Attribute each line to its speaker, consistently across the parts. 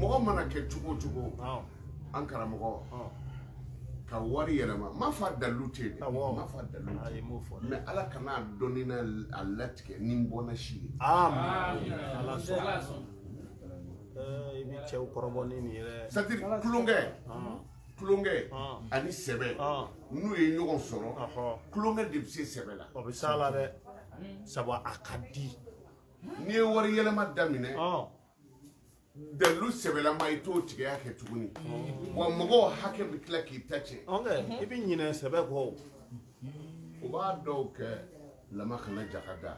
Speaker 1: Mɔgɔ mana kɛ cogo o cogo, an karamɔgɔ, ka wari yɛlɛma, n m'a fɔ a dalilu tɛ yen dɛ, n m'a fɔ a dalilu tɛ yen, mais Ala kana a dɔn ni a latigɛ ni n bɔnna si ye.
Speaker 2: Amin, Ala sɔn. I bɛ cɛw kɔrɔbɔ ni nin yɛrɛ.
Speaker 1: C'est à dire tulonkɛ, tulonkɛ ani sɛbɛ, n'u ye ɲɔgɔn sɔrɔ, tulonkɛ de bɛ se sɛbɛ la.
Speaker 2: O bɛ s'a la dɛ, sabu a ka di.
Speaker 1: N'i ye wari yɛlɛma daminɛ, dalilu sɛbɛlama, i t'o tigiya kɛ tuguni, wa mɔgɔw hakɛ bɛ tila k'i ta tiɲɛ.
Speaker 2: I bɛ ɲinɛ sɛbɛ kɔ.
Speaker 1: U b'a dɔw kɛ lama kana jaka da.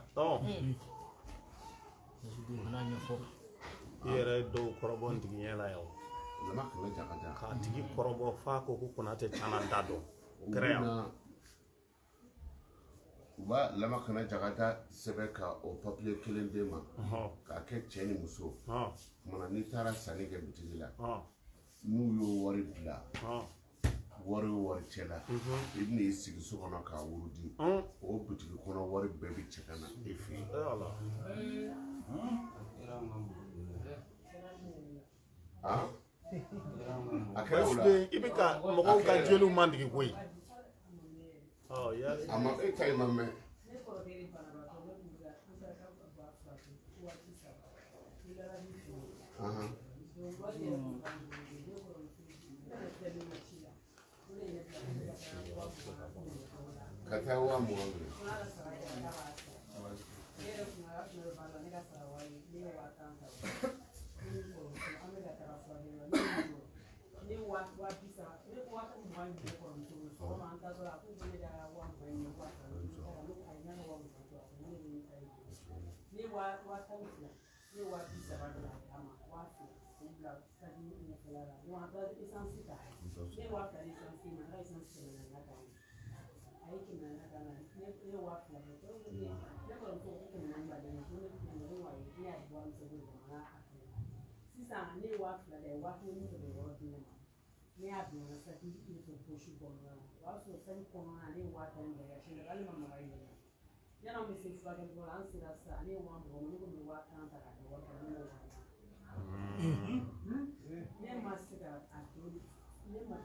Speaker 2: I yɛrɛ dɔw kɔrɔbɔ n tigiɲɛ la yan.
Speaker 1: Lama kana jaka da.
Speaker 2: K'a tigi kɔrɔbɔ f'a ko ko Konatɛ caman t'a dɔn. O kɛra yan.
Speaker 1: U b'a lama kana jaka sɛbɛn ka o papiye kelen d'e ma k'a kɛ cɛ ni muso. Kumana n'i taara sanni kɛ bitigi la, n'u y'o wari bila wari o wari cɛ la, i bɛna i sigi so kɔnɔ k'a wurudi, o bitigi kɔnɔ wari bɛɛ bɛ cɛ ka na e fɛ yen. A kɛra o la.
Speaker 2: I bɛ ka mɔgɔw ka jeliw mandigi koyi.
Speaker 1: A ma e ta in ma mɛn. Ka taa 20,000 minɛ.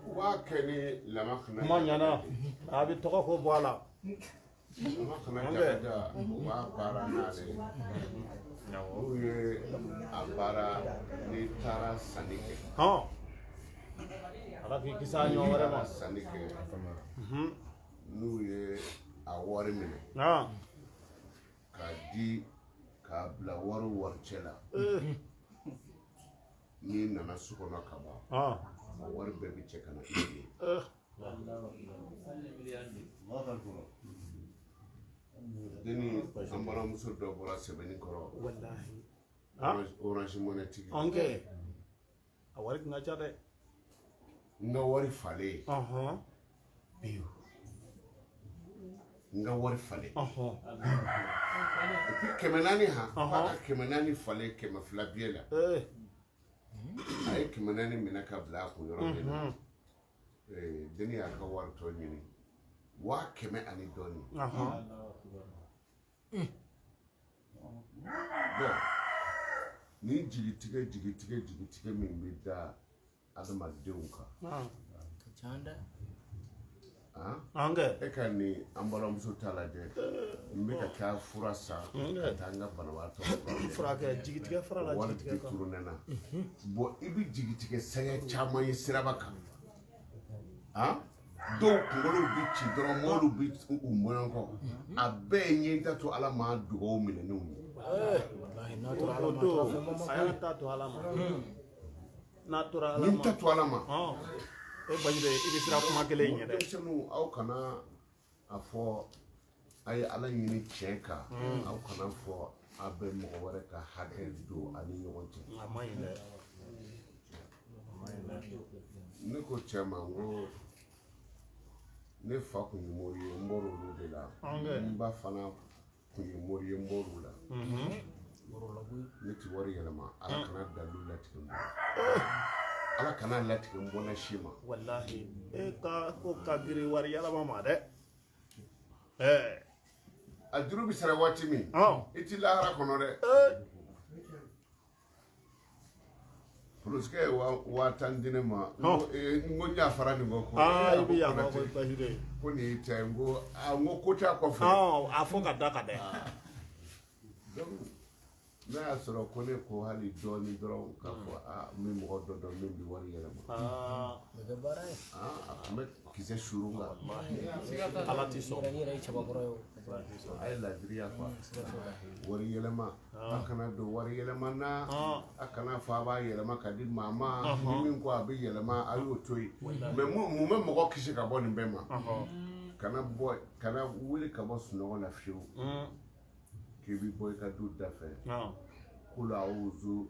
Speaker 1: U b'a kɛ ni lama kana.
Speaker 2: Kuma ɲɛna, a bɛ tɔgɔ ko bɔ a la.
Speaker 1: Lama kana jaka, u b'a baara n'ale ye. N'u ye a baara, n'i taara sanni kɛ.
Speaker 2: Ala k'i kisi a ɲɔgɔn wɛrɛ ma.
Speaker 1: Sanni kɛ, n'u ye a wari minɛ k'a di k'a bila wari waricɛ la, n'i nana so kɔnɔ ka ban, o wari bɛɛ bɛ cɛ ka na i ye. Denni, an balimamuso dɔ bɔra Sɛbɛnni kɔrɔ. Orange Money tigi.
Speaker 2: A wari kun ka ca dɛ.
Speaker 1: N ka wari falen. N ka wari falen. Et puis 400 han, k'a ka 400 falen 200 biye la. A ye 400 minɛ ka bila a kun yɔrɔ min na, denni y'a ka wari tɔ ɲini, 100,000 ani dɔɔnin. Bon, ni jigitigɛ jigitigɛ jigitigɛ min bɛ da adamadenw kan. E ka nin an balimamuso ta lajɛ, n bɛ ka taa fura san ka taa n ka banabaatɔ
Speaker 2: furakɛ, jigitigɛ fara la.
Speaker 1: Wari
Speaker 2: jigitigɛ kan.
Speaker 1: Détourné na. Bon, i bɛ jigitigɛ saya caman ye siraba kan. Dɔw kunkolow bɛ ci dɔrɔn, mɔbiliw bɛ u mɔɲɔnkɔ. A bɛɛ ye n ye ta to Ala ma dugawu minɛnenw ye.
Speaker 2: O don, a y'a ta to Ala ma. N'a tora Ala
Speaker 1: Ni n
Speaker 2: ma.
Speaker 1: ta to Ala ma.
Speaker 2: E Baɲide, i bɛ siran kuma kelen in ɲɛ dɛ.
Speaker 1: Denmisɛnninw, aw kana a fɔ a ye Ala ɲini tiɲɛ kan, aw kana fɔ a bɛ mɔgɔ wɛrɛ ka hakɛ don a ni ɲɔgɔn cɛ.
Speaker 2: A man ɲi dɛ.
Speaker 1: Ne ko cɛ ma, n ko ne fa kun ye mori ye, n bɔr'olu de la. N ba fana kun ye mori ye, n bɔr'u la. Ne ti wari yɛlɛma. Ala kana dalilu latigɛ n bolo, Ala kana latigɛ n bɔnna si ma.
Speaker 2: Walahi, e ka ko ka girin wari yɛlɛma ma dɛ.
Speaker 1: A juru bɛ sara waati min, i ti lahara kɔnɔ dɛ. Polonsikɛ ye 50,000 di ne ma. N ko n yafara nin kɔ.
Speaker 2: Aa, i bɛ yafa ko basi de.
Speaker 1: Ko nin y'i ta ye. N ko aa, n ko ko t'a kɔfɛ.
Speaker 2: A fɔ ka da ka dɛ.
Speaker 1: Donc n'a y'a sɔrɔ ko ne ko hali dɔɔni dɔrɔn k'a fɔ aa n bɛ mɔgɔ dɔ dɔn min bɛ wari yɛlɛma.
Speaker 3: O bɛ baara ye.
Speaker 1: A tun bɛ kisɛ suurun kan.
Speaker 2: Ala t'i sɔn.
Speaker 3: N'i yɛrɛ ye cɛbakɔrɔ ye o.
Speaker 1: A ye ladiriya quoi. Wari yɛlɛma. A kana don wari yɛlɛma na. A kana fɔ a b'a yɛlɛma ka di maa ma. Ni min ko a bɛ yɛlɛma a y'o to yen. Mais mun bɛ mɔgɔ kisi ka bɔ nin bɛɛ ma? Kana bɔ, kana wuli ka bɔ sunɔgɔ la fiyewu. K'i bɛ bɔ i ka du da fɛ. Kul a'udhu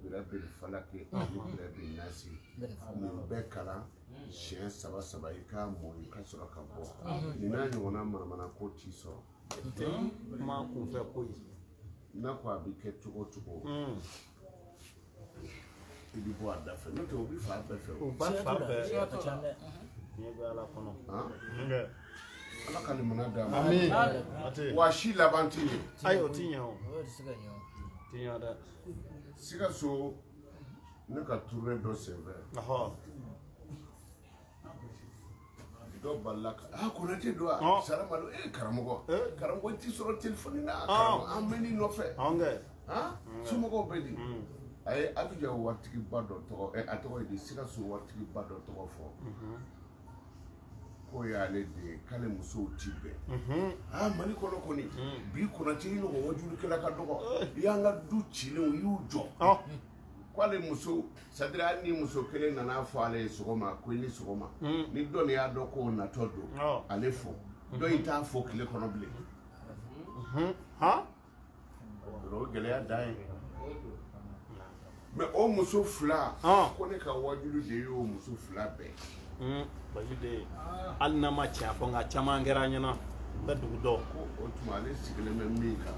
Speaker 1: birabbil falaki ani birabbil nasi. Nin bɛɛ kalan siɲɛ 3 3 i k'a mɔ i ka sɔrɔ ka bɔ. Nin n'a ɲɔgɔnna manamana ko t'i sɔrɔ.
Speaker 2: Kuma kunfɛ ko ye.
Speaker 1: N'a ko a bɛ kɛ cogo o cogo. I bɛ bɔ a da fɛ n'o tɛ o bɛ fan bɛɛ fɛ.
Speaker 2: O b'a fan bɛɛ. Diɲɛ bɛ Ala kɔnɔ.
Speaker 1: Ala ka limaniya d'a ma. Amiina. Wa si laban tɛ ɲɛ.
Speaker 2: Ayi o ti ɲɛ o.
Speaker 3: O tɛ se ka ɲɛ o.
Speaker 2: Ti ɲɛ dɛ.
Speaker 1: Sikaso ne ka tournée dɔ senfɛ. Dɔ balila ka ah Konate don wa? Salamalo e karamɔgɔ. Karamɔgɔ i t'i sɔrɔ téléphone na. Karamɔgɔ an bɛ n'i nɔfɛ. Somɔgɔw bɛ di? A ye Abijan waritigiba dɔ tɔgɔ a tɔgɔ ye di Sikaso waritigiba dɔ tɔgɔ fɔ. K'o y'ale de ye k'ale musow ti bɛn. Aa Mali kɔnɔ kɔni bi Konate i ɲɔgɔn wajulikɛla ka dɔgɔ. I y'an ka du cilenw i y'u jɔ. K'ale muso c'est-à-dire hali ni muso kelen nana fɔ ale ye sɔgɔma ko i ni sɔgɔma. Ni dɔ nin y'a dɔn k'o natɔ don ale fo. Dɔ in t'a fo tile kɔnɔ bilen. O gɛlɛya dan ye. Mais o muso fila ko ne ka wajulu de y'o muso fila bɛɛ.
Speaker 2: Basi de hali n'a ma tiɲɛ fɔ nka caman kɛra an ɲɛna n bɛ dugu dɔn.
Speaker 1: Ko o tuma ale sigilen bɛ min kan.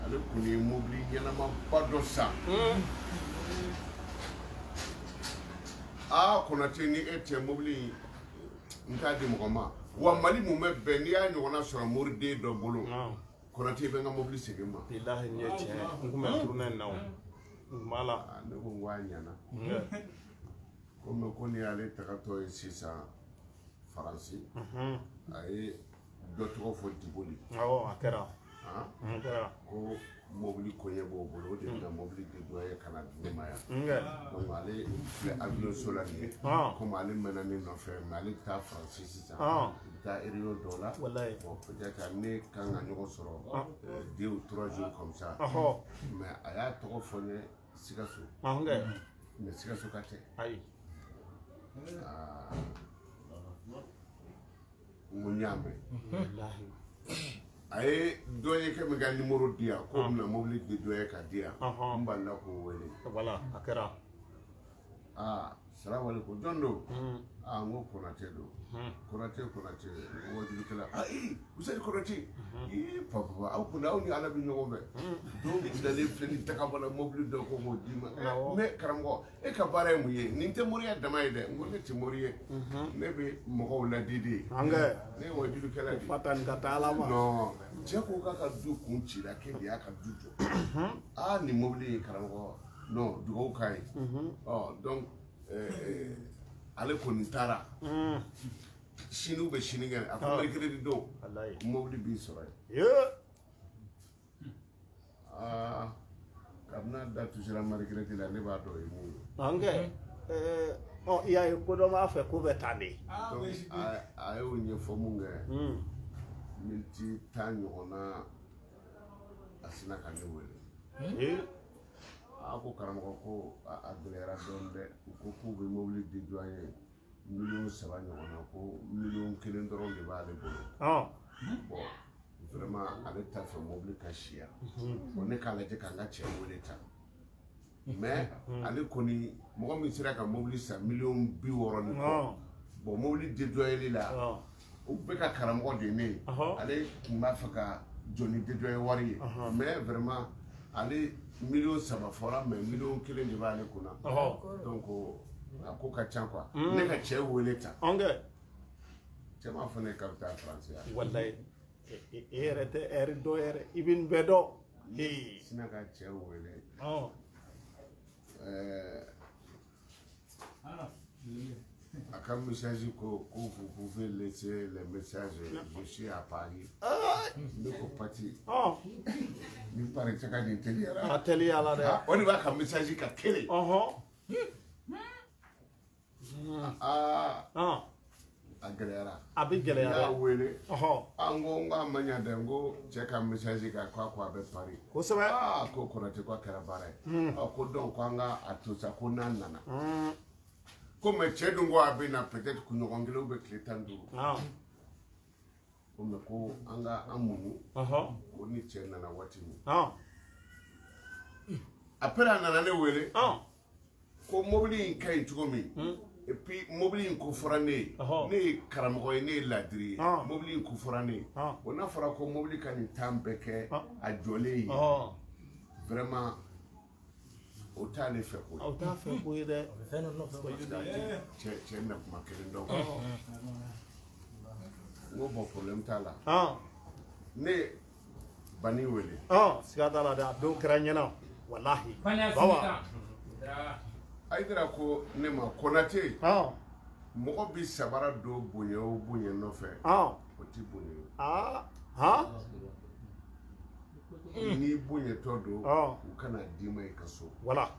Speaker 1: Ale kun ye mobili ɲɛnamaba dɔ san. Aa Konate ni e tɛ mobili in n t'a di mɔgɔ ma. Wa Mali mun bɛ bɛn n'i y'a ɲɔgɔnna sɔrɔ moriden dɔ bolo. Konate i bɛ n ka mobili segin n ma.
Speaker 2: Bilahi nin ye tiɲɛ ye n kun bɛ tournée in na o. N kun b'a la.
Speaker 1: Ne ko n ko a ɲɛna. Komi ko nin y'ale tagatɔ ye sisan Faransi. A ye dɔ tɔgɔ fɔ Diboli.
Speaker 2: Awɔ a kɛra. A kɛra.
Speaker 1: Ko mobili koɲɛ b'o bolo o de bɛna mobili di dɔ ye ka na di ne ma yan. Donc ale filɛ avion so la nin ye. Komi ale mɛnna ne nɔfɛ mais ale bɛ taa Faransi sisan. I bɛ taa réunion dɔw la.
Speaker 2: Walayi.
Speaker 1: Bon peut-être ne kan ka ɲɔgɔn sɔrɔ 2 ou 3 jours comme ça. Mais a y'a tɔgɔ fɔ n ye Sikaso. Mais Sikaso ka tɛ.
Speaker 2: Ayi.
Speaker 1: N ko n y'a mɛn. A ye dɔ ye kɛ min ka numéro di yan k'o bɛna mobili di dɔ ye ka di yan. N balila k'o wele.
Speaker 2: Voilà a kɛra.
Speaker 1: Aa salamalekun jɔn don? Aa n ko Konate don. Konate Konate wajulikɛla. Aa ee Useni Konate. Ee papa aw kɔni aw ni Ala bɛ ɲɔgɔn fɛ. Don bilalen filɛ ni tagabala mobili dɔ ko k'o d'i ma. Mais karamɔgɔ e ka baara ye mun ye? Nin tɛ moriya dama ye dɛ. N ko ne tɛ mori ye. Ne bɛ mɔgɔw ladi de. Ne ye wajulikɛla de ye.
Speaker 2: Fatani ka taa Ala ma.
Speaker 1: Non cɛ ko k'a ka du kun cira k'e de y'a ka du jɔ. Aa nin mobili in karamɔgɔ non dugawu k'a ye. Ɔ donc ale kɔni taara. Sini ou bɛ sinikɛnɛ a ko mercredi don. Mobili b'i sɔrɔ yen. Aa kabini a da tusera mercredi la ne b'a dɔn o ye mun ye.
Speaker 2: Ɔ i y'a ye ko dɔ b'a fɛ ko bɛ tan de.
Speaker 1: Donc a y'o ɲɛfɔ mun kɛ. Miniti 10 ɲɔgɔnna a sinna ka ne wele. A ko karamɔgɔ ko a gɛlɛyara dɔɔnin dɛ. U ko k'u bɛ mobili di dɔ ye 3 millions ɲɔgɔnna ko 1 million dɔrɔn de b'ale bolo. Bon vraiment ale t'a fɛ mobili ka siya. Bon ne k'a lajɛ k'an ka cɛ wele tan. Mais ale kɔni mɔgɔ min sera ka mobili san 60 millions ni kɔ. Bon mobili dédoyeli la u bɛɛ ka karamɔgɔ de ye ne ye. Ale tun b'a fɛ ka jɔ ni dédoyer wari ye. Mais vraiment ale 3 millions fɔra mais 1 million de b'ale kunna. Donc a ko ka ca quoi. Ne ka cɛ wele tan. Cɛ m'a fɔ ne k'a bɛ taa Faransi yan.
Speaker 2: Walayi e yɛrɛ tɛ ɛri dɔn yɛrɛ i bɛ nin bɛɛ dɔn.
Speaker 1: Sina ka cɛ wele. ka message ko ko vous pouvez laisser les messages, je suis à Paris. Ne ko pati ni Paris cɛ ka nin teliyara.
Speaker 2: A teliyala dɛ.
Speaker 1: O de b'a ka message ka kelen. Aa, a gɛlɛyara.
Speaker 2: A bɛ gɛlɛya.
Speaker 1: N y'a wele. An ko n k'a ma ɲa dɛ, n ko cɛ ka message kan k'a ko a bɛ Paris.
Speaker 2: Kosɛbɛ.
Speaker 1: Aa, ko Konate ko a kɛra baara ye. Ɔ, ko donc ko an ka a to sa, ko n'a nana. Ko mais cɛ dun ko a bɛ na peut-être kunɲɔgɔn kelen ou bien tile 15. Ko mais ko an ka an muɲu. Ko ni cɛ nana waati min. Après a nana ne wele. Ko mobili in ka ɲi cogo min. Et puis mobili in ko fɔra ne ye. Ne ye karamɔgɔ ye, ne ye ladiri ye. Mobili in ko fɔra ne ye. Bon, n'a fɔra ko mobili ka nin temps bɛɛ kɛ a jɔlen ye. Vraiment o t'ale fɛ ko ye.
Speaker 2: O t'a fɛ ko ye dɛ.
Speaker 3: A bɛ fɛn dɔ nɔfɛ.
Speaker 1: Cɛ na kuma kelen dɔn. N ko bon, problème t'a la. Ne Bani wele.
Speaker 2: Siga t'a la dɛ, a don kɛra ɲɛna. Walahi. Bawa.
Speaker 1: Ayidara ko ne ma Konate. Mɔgɔ bi sabara don bonya o bonya nɔfɛ. O ti bonya ye. N'i bonyatɔ don, u kana d'i ma i ka so.
Speaker 2: Voilà.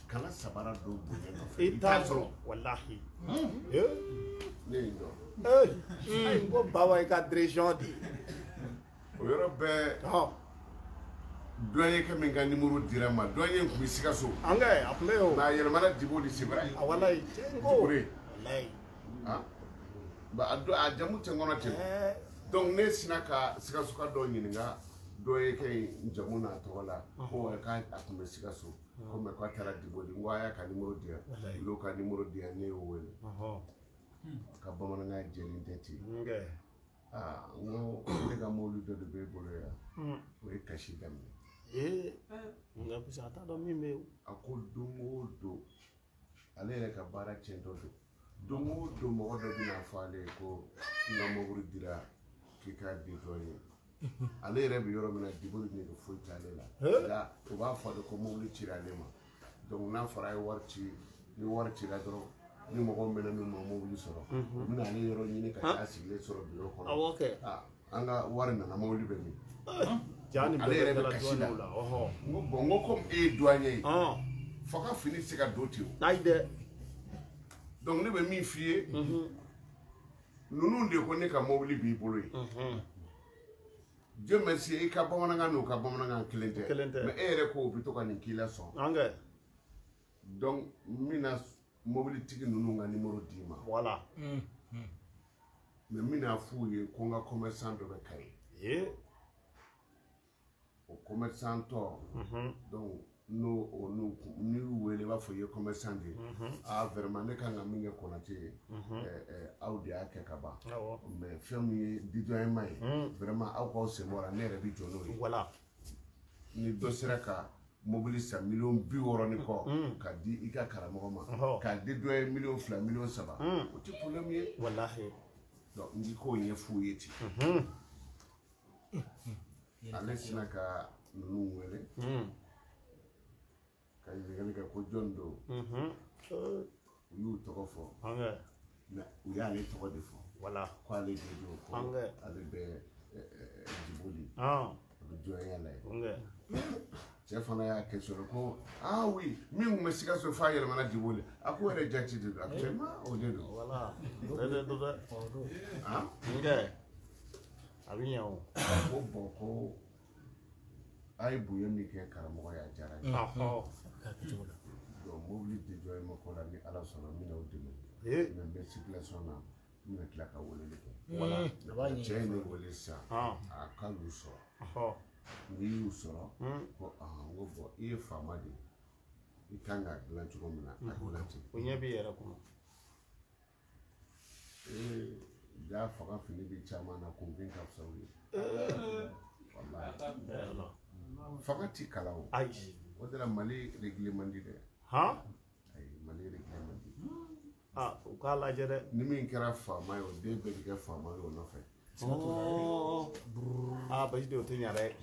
Speaker 1: Kana sabara don bonya nɔfɛ.
Speaker 2: I t'a sɔrɔ. Walahi.
Speaker 1: Ne ye n jɔ.
Speaker 2: Ayi, n ko Bawa i ka direction di.
Speaker 1: O yɔrɔ bɛɛ. Douanier kɛ min ka numéro dira n ma, douanier tun bɛ Sikaso.
Speaker 2: An kɛ a tun bɛ yen o.
Speaker 1: Mais a yɛlɛmana Djibouti, c'est vrai.
Speaker 2: A walayi, cɛ n ko. Walayi.
Speaker 1: Ba a jamu tɛ n kɔnɔ ten. Donc ne sinna ka Sikasoka dɔ ɲininka douanier kɛ in jamu n'a tɔgɔ la. Ko k'a tun bɛ Sikaso. Ko mais k'a taara Djibouti. N ko a y'a ka numéro di yan. U y'o ka numéro di yan, ne y'o wele. Ka bamanankan jɛlen tɛ ten. Aa, n ko ne ka mobili dɔ de b'e bolo yan. O ye kasi daminɛ.
Speaker 2: Nka parce que a t'a dɔn min bɛ yen.
Speaker 1: A ko don o don ale yɛrɛ ka baara tiɲɛtɔ don. Don o don mɔgɔ dɔ bɛna fɔ ale ye ko n ka mobili dira k'i k'a di dɔ ye. Ale yɛrɛ bɛ yɔrɔ min na, Djibouti nege foyi t'ale la. Nka u b'a fɔ de ko mobili cira ale ma. Donc n'a fɔra a ye wari ci, ni wari cira dɔrɔn, ni mɔgɔw mɛnna n'u ma mobili sɔrɔ, u bɛna ale yɔrɔ ɲini ka taa sigilen sɔrɔ biro kɔnɔ.
Speaker 2: Awɔ kɛ.
Speaker 1: An ka wari nana, mobili bɛ min?
Speaker 2: Ale
Speaker 1: yɛrɛ bɛ kasi la. N ko bon, n ko komi e ye douanier ye, fo ka fini tɛ se ka don ten o.
Speaker 2: Ayi dɛ.
Speaker 1: Donc ne bɛ min f'i ye, ninnu de ko ne ka mobili b'i bolo ye. Dieu merci, i ka bamanankan n'u ka bamanankan kelen tɛ.
Speaker 2: Kelen tɛ.
Speaker 1: Mais e yɛrɛ ko u bɛ to ka nin k'i la sɔn.
Speaker 2: An kɛ.
Speaker 1: Donc n bɛna mobilitigi ninnu ka numéro d'i ma.
Speaker 2: Voilà.
Speaker 1: Mais n bɛna f'u ye ko n ka commerçant dɔ bɛ Kayi. O commerçant tɔ. Donc n'o o n'u n'i y'u wele i b'a fɔ i ye commerçant de ye. Ah vraiment ne kan ka min kɛ Konate ye, aw de y'a kɛ ka ban. Mais fɛn min ye dédouanement ye, vraiment aw k'aw sen bɔ a la, ne yɛrɛ bɛ jɔ n'o ye.
Speaker 2: Voilà.
Speaker 1: Ni dɔ sera ka mobili san 60 millions ni kɔ ka di i ka karamɔgɔ ma, k'a dédouaner 2 millions 3 millions, o tɛ problème ye.
Speaker 2: Walahi.
Speaker 1: Donc n k'i k'o ɲɛf'u ye ten. Ale sinna ka ninnu wele ka ɲininkali kɛ ko jɔn don. U y'u tɔgɔ fɔ. Mais u y'ale tɔgɔ de fɔ.
Speaker 2: Voilà.
Speaker 1: K'ale de don, ko ale bɛ Djibouti. A bɛ jɔnya la yen. Cɛ fana y'a kɛ sɔrɔ ko ah oui, min tun bɛ Sikaso f'a yɛlɛmana Djibouti. A ko yɛrɛ jati de don. Actuellement o de don.
Speaker 2: Voilà. O de don dɛ. A bɛ ɲɛ o.
Speaker 1: Ko bon, ko a ye bonya min kɛ karamɔgɔ ye, a diyara n ye. Donc mobili dédouanement ko la, ni Ala sɔnna n bɛna o dɛmɛ. Mais n bɛ circulation na, n bɛna tila ka weleli kɛ. Cɛ ye ne wele sisan, a k'a y'u sɔrɔ. N'i y'u sɔrɔ, ko n ko bon, i ye faama de ye, i kan k'a dilan cogo min na, a dilan ten.
Speaker 2: O ɲɛ b'i yɛrɛ kɔnɔ.
Speaker 1: Ja faga fini bɛ caman na, kunfin ka fisa u ye. Walahi. Fanga ti kalan o.
Speaker 2: Ayi.
Speaker 1: O de la Mali réglé man di dɛ.
Speaker 2: Han?
Speaker 1: Ayi, Mali réglé man di.
Speaker 2: Ah, u k'a lajɛ dɛ.
Speaker 1: Ni min kɛra faama ye, o den bɛɛ bɛ kɛ faama ye o nɔfɛ.
Speaker 2: Ah, basi de o tɛ ɲa dɛ.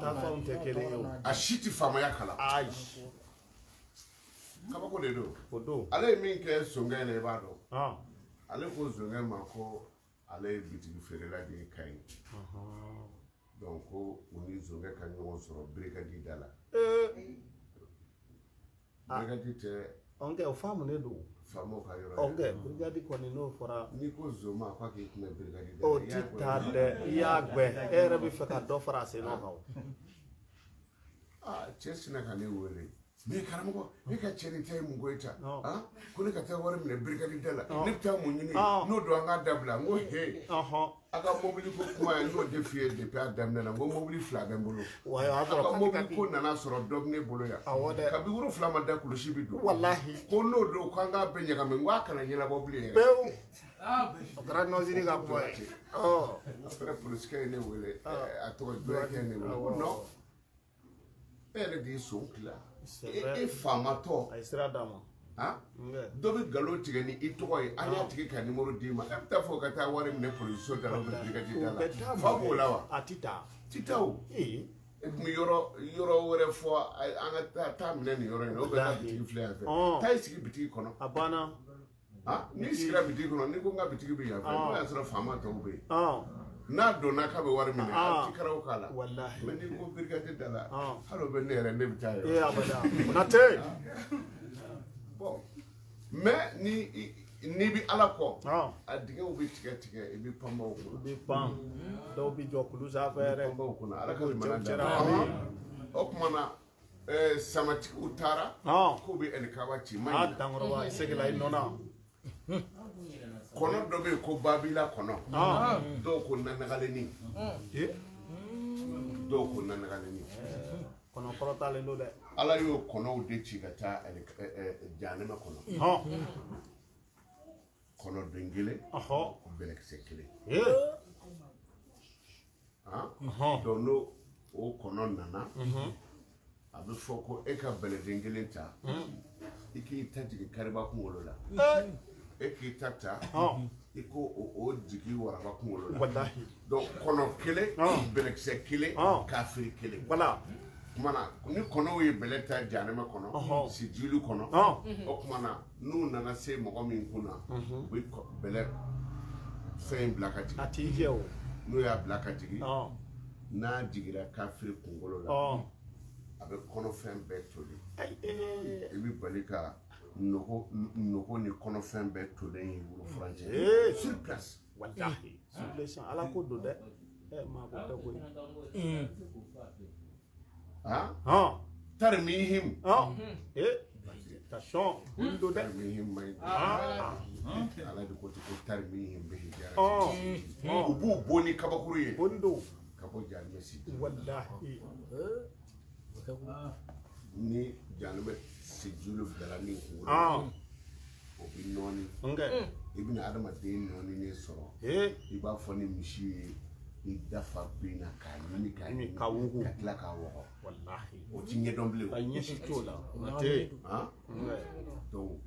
Speaker 2: Taafɛnw tɛ kelen ye o.
Speaker 1: A si ti faamaya kalan.
Speaker 2: Ayi.
Speaker 1: Kabako de don.
Speaker 2: O don.
Speaker 1: Ale ye min kɛ Sonkɛ in na, i b'a dɔn. Ale ko zonkɛ ma ko ale ye bitigi feerela de ye Kayi. Donc ko u ni zonkɛ ka ɲɔgɔn sɔrɔ brigade da la. Brigade tɛ.
Speaker 2: Ɔnkɛ o faamunen don.
Speaker 1: Faamaw ka yɔrɔ ye.
Speaker 2: Ɔnkɛ brigade kɔni n'o fɔra.
Speaker 1: N'i ko zon ma k'a k'i kun bɛ brigade da la.
Speaker 2: O ti taa dɛ, i y'a gbɛ, e yɛrɛ bɛ fɛ ka dɔ fara a sen nɔ kan o.
Speaker 1: Aa cɛ sinna ka ne wele. Mais karamɔgɔ e ka cɛ nin ta ye mun ko ye tan? Ko ne ka taa wari minɛ brigade da la. Ne bɛ taa mun ɲini? N'o don an k'a dabila. N ko he. A ka mobili ko kuma n y'o de f'i ye depuis a daminɛ na. N ko mobili 2 bɛ n bolo.
Speaker 2: A
Speaker 1: ka mobili ko nana sɔrɔ dɔ bɛ ne bolo yan.
Speaker 2: Awɔ dɛ.
Speaker 1: Kabi 7 ma da kulusi bi don.
Speaker 2: Walahi.
Speaker 1: Ko n'o don k'an k'a bɛɛ ɲagami. N ko a kana ɲɛnabɔ bilen yɛrɛ.
Speaker 2: Pewu. O kɛra nɔsiri ka kuma ye.
Speaker 1: Après polisikɛ ye ne wele. A tɔgɔ jɔyakɛ ye ne wele. Ko non. E yɛrɛ de ye son tila. E faamatɔ.
Speaker 2: A ye sira d'a ma.
Speaker 1: Dɔ bɛ nkalon tigɛ ni i tɔgɔ ye, an y'a tigi ka numéro d'i ma, e bɛ taa fɔ ka taa wari minɛ polisiso da la ou bien brigade da la. Fa b'o la wa?
Speaker 2: A ti taa.
Speaker 1: Ti taa o. E tun bɛ yɔrɔ wɛrɛ fɔ an ka taa minɛ nin yɔrɔ in na, o bɛ taa bitigi filɛ yan fɛ. Taa i sigi bitigi kɔnɔ.
Speaker 2: A banna.
Speaker 1: N'i sigira bitigi kɔnɔ, n'i ko n ka bitigi bɛ yan fɛ, n'o y'a sɔrɔ faama tɔw bɛ yen. N'a donna k'a bɛ wari minɛ, a ti karaw k'a la.
Speaker 2: Walahi.
Speaker 1: Mais n'i ko brigade da la, hali o bɛ ne yɛrɛ ne bɛ taa yɛrɛ.
Speaker 2: Ee abada. Konate.
Speaker 1: Bon, mais n'i bɛ Ala kɔ, a dingɛw bɛ tigɛ tigɛ, i bɛ panbaw kunna.
Speaker 2: I bɛ pan. Dɔw bɛ jɔ kulu sanfɛ yɛrɛ.
Speaker 1: Panbaw kunna, Ala ka limaniya d'a ma. O tuma na, samatigiw taara. K'u bɛ Alikaba ci.
Speaker 2: A dankɔrɔba i seginna i nɔ na.
Speaker 1: Kɔnɔ dɔ bɛ yen ko babila kɔnɔ. Dɔw ko nanagalenni. Dɔw ko nanagalenni.
Speaker 2: Kɔnɔ kɔrɔtalen don dɛ.
Speaker 1: Ala y'o kɔnɔw de ci ka taa jahanama kɔnɔ. Kɔnɔ den kelen. Bɛlɛkisɛ kelen. Donc n'o o kɔnɔ nana, a bɛ fɔ ko e ka bɛlɛden kelen ta, i k'i ta jigin kariba kunkolo la. E k'i ta ta, i ko o jigin waraba kunkolo la.
Speaker 2: Walahi.
Speaker 1: Donc kɔnɔ kelen, bɛlɛkisɛ kelen, kafiri kelen.
Speaker 2: Voilà.
Speaker 1: Kumana ni kɔnɔw ye bɛlɛ ta jahanama kɔnɔ, sijili kɔnɔ, o kumana n'u nana se mɔgɔ min kunna, u bɛ bɛlɛ fɛn in bila ka jigin.
Speaker 2: A t'i jɛ o.
Speaker 1: N'u y'a bila ka jigin, n'a jiginra kafiri kunkolo la, a bɛ kɔnɔfɛn bɛɛ toli. I bɛ bali ka nogo ni kɔnɔfɛn bɛɛ tolen y'i bolo furancɛ. Sur place.
Speaker 2: Walahi. Sur place Ala ko don dɛ. Maa ko tɛ koyi.
Speaker 1: Tarmihim.
Speaker 2: Attention.
Speaker 1: Tarmihim ma ɲi. Ala de ko ten ko tarmihim bi hijara. U b'u bon ni kabakuru ye.
Speaker 2: Bon don.
Speaker 1: Ka bɔ jahanama sijili.
Speaker 2: Walahi.
Speaker 1: Ni jahanama sijili bilala min kunkolo la, o bɛ nɔɔni. I bɛna adamaden nɔɔninen sɔrɔ. I b'a fɔ ni misi ye i dafa bin na k'a ɲimi k'a ɲimi
Speaker 2: ka wugu
Speaker 1: ka tila k'a wɔgɔ.
Speaker 2: Walahi.
Speaker 1: O ti ɲɛdɔn bilen o.
Speaker 2: A ɲɛsi t'o la. O tɛ.
Speaker 1: Donc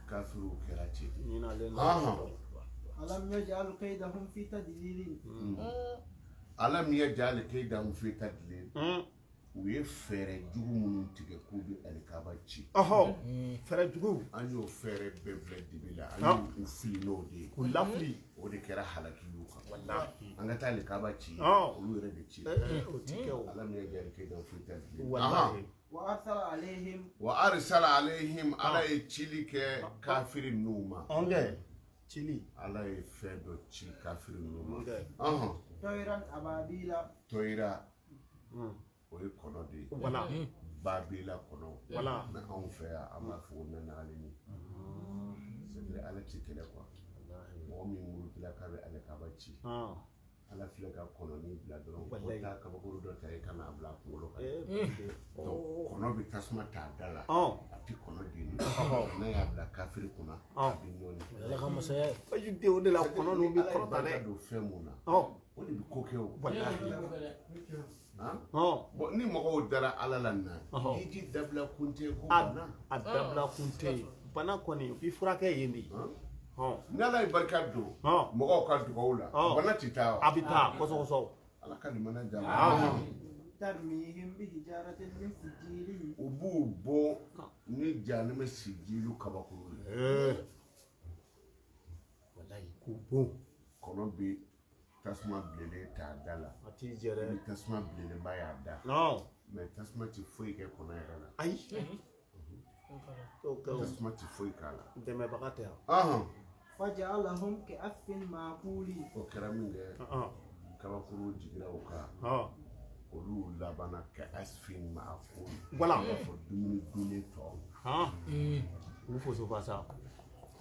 Speaker 1: kafiriw kɛra ten.
Speaker 2: Ɲinalen don.
Speaker 4: Alam yaj'al kaydahum fi tadlilin.
Speaker 1: Alam yaj'al kaydahum fi tadlil. U ye fɛɛrɛ jugu minnu tigɛ k'u bɛ Alikaba ci.
Speaker 2: Fɛɛrɛ jugu.
Speaker 1: An y'o fɛɛrɛ bɛɛ filɛ dibi la. An y'u fili n'o de ye.
Speaker 2: K'u lafili.
Speaker 1: O de kɛra halaki y'u kan.
Speaker 2: Walahi.
Speaker 1: An ka taa Alikaba ci. Olu yɛrɛ de ci.
Speaker 2: O ti kɛ o.
Speaker 1: Alam yaj'al kaydahum fi tadlil.
Speaker 2: Walahi.
Speaker 4: Wa arsala alayhim.
Speaker 1: Wa arsala alayhim. Ala ye cili kɛ kafiri ninnu ma.
Speaker 2: Cili.
Speaker 1: Ala ye fɛn dɔ ci kafiri ninnu ma.
Speaker 4: Toyiran ababila.
Speaker 1: Toyira. O ye kɔnɔ de ye.
Speaker 2: Wala.
Speaker 1: Babila kɔnɔ.
Speaker 2: Wala.
Speaker 1: Mais anw fɛ yan an b'a fɔ ko nanagalenni. C'est vrai Ala ti kɛlɛ quoi. Mɔgɔ min murutila k'a bɛ Alikaba ci. Ala filɛ ka kɔnɔnin bila dɔrɔn. Ko taa kabakuru dɔ ta i ka n'a bila a kunkolo kan. Donc kɔnɔ bɛ tasuma ta a da la. A ti kɔnɔ jeni. N'a y'a bila kafiri kunna, a bɛ nɔɔni.
Speaker 3: Ala ka masaya ye.
Speaker 2: Ayi o de la kɔnɔ ninnu bɛ kɔrɔta dɛ.
Speaker 1: Ala ye barika don fɛn mun na. O de bɛ ko kɛ o.
Speaker 2: Walahi.
Speaker 1: Bon ni mɔgɔw dara Ala la nin na, i ti dabila kun tɛ ko bana.
Speaker 2: A dabila kun tɛ yen. Bana kɔni i furakɛ yen de.
Speaker 1: Ni Ala ye barika don mɔgɔw ka dugawu la, bana ti taa wa?
Speaker 2: A bɛ taa kosɛbɛ kosɛbɛ.
Speaker 1: Ala ka limaniya d'a ma.
Speaker 4: Tarmihim bi hijaratin min sijilin.
Speaker 1: U b'u bɔ ni jahanama sijilu kabakuru ye.
Speaker 2: K'u bon.
Speaker 1: Kɔnɔ bi tasuma bilennen t'a da la.
Speaker 2: A t'i jɛ dɛ.
Speaker 1: Ni tasuma bilennenba y'a da.
Speaker 2: Non.
Speaker 1: Mais tasuma ti foyi kɛ kɔnɔ yɛrɛ la.
Speaker 2: Ayi.
Speaker 1: Tasuma ti foyi k'a la.
Speaker 2: Dɛmɛbaga tɛ yan.
Speaker 4: Faja'alahum ka'asfin ma'kul.
Speaker 1: O kɛra min kɛ. Kabakuru jiginna o kan. Olu labanna ka'asfin ma'kul.
Speaker 2: Voilà.
Speaker 1: I b'a fɔ dumuni dunnen tɔ.
Speaker 2: U foso fasa.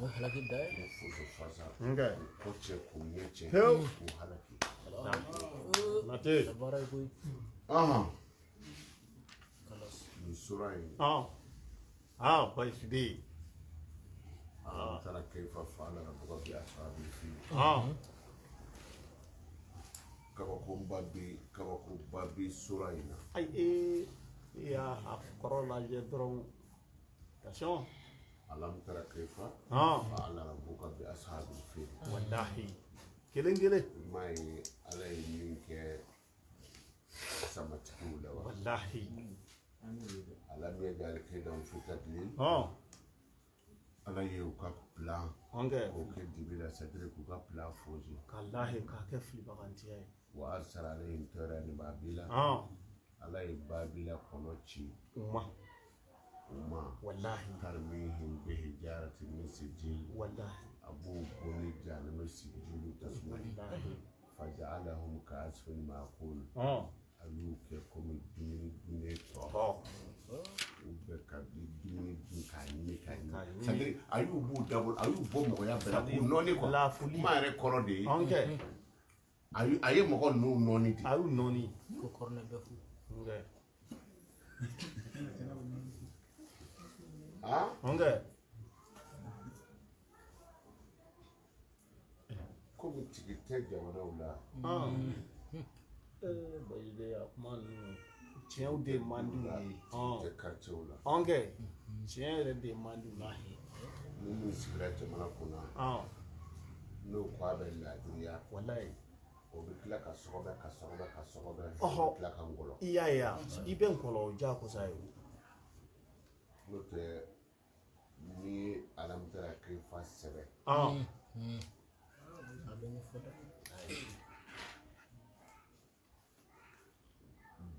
Speaker 3: O halaki da ye.
Speaker 1: U foso fasa.
Speaker 2: Nkɛ.
Speaker 1: U kɔ cɛ k'u ɲɛ cɛ.
Speaker 2: Pewu.
Speaker 1: K'u halaki.
Speaker 2: Nate.
Speaker 3: Baara ye koyi.
Speaker 1: Nin sura in.
Speaker 2: Baasi den.
Speaker 1: Alam tara kayfa fa'ala rabbuka bi ashabil fil. Kabakoba bi sura in na.
Speaker 2: Ayi i y'a kɔrɔ lajɛ dɔrɔn. Attention.
Speaker 1: Alam tara kayfa fa'ala rabbuka bi ashabil fil.
Speaker 2: Wallahi. Kelen kelen.
Speaker 1: I m'a ye Ala ye min kɛ samatigiw la wa.
Speaker 2: Wallahi.
Speaker 1: Alam yaj'al kaydahum fi tadlil. Ala ye u ka plan. K'o kɛ dibi la, c'est-à-dire k'u ka plan fosi.
Speaker 2: Wallahi k'a kɛ filibagantiya ye.
Speaker 1: Wa arsala alayhim tayran ababila. Ala ye Babila kɔnɔ ci.
Speaker 2: U ma. Wallahi.
Speaker 1: Tarmihim bihijaratin min sijil.
Speaker 2: Wallahi.
Speaker 1: A b'u bon ni jahanama sijilu tasuma ye.
Speaker 2: Wallahi.
Speaker 1: Faja'alahum ka'asfin ma'kul. A y'u kɛ komi dumuni dunnen tɔ. U bɛ ka dumuni dun k'a ɲimi k'a ɲimi. C'est-à-dire a y'u b'u dabɔ, a y'u bɔ mɔgɔya bɛɛ la k'u nɔɔni quoi.
Speaker 2: Lafuli.
Speaker 1: Kuma yɛrɛ kɔrɔ de ye. A ye mɔgɔ ninnu nɔɔni de.
Speaker 2: A y'u nɔɔni.
Speaker 3: Ko kɔrɔnɛ bɛɛ fu.
Speaker 1: Komi tigi tɛ jamanaw la.
Speaker 2: Bayi a kuma ninnu tiɲɛw de man di u ye.
Speaker 1: Tɛ quartier la.
Speaker 2: Tiɲɛ yɛrɛ de man di u ye.
Speaker 1: Ni min sigira jamana kunna. N'o ko a bɛ laadiriya.
Speaker 2: Walayi.
Speaker 1: O bɛ tila ka sɔgɔbɛ ka sɔgɔbɛ ka sɔgɔbɛ. O bɛ tila ka ngɔlɔ.
Speaker 2: I y'a ye i bɛ ngɔlɔ o diyagosa ye o.
Speaker 1: N'o tɛ n'i ye alam tara kayfa sɛbɛn.
Speaker 3: A bɛ ɲɛfɔ dɛ.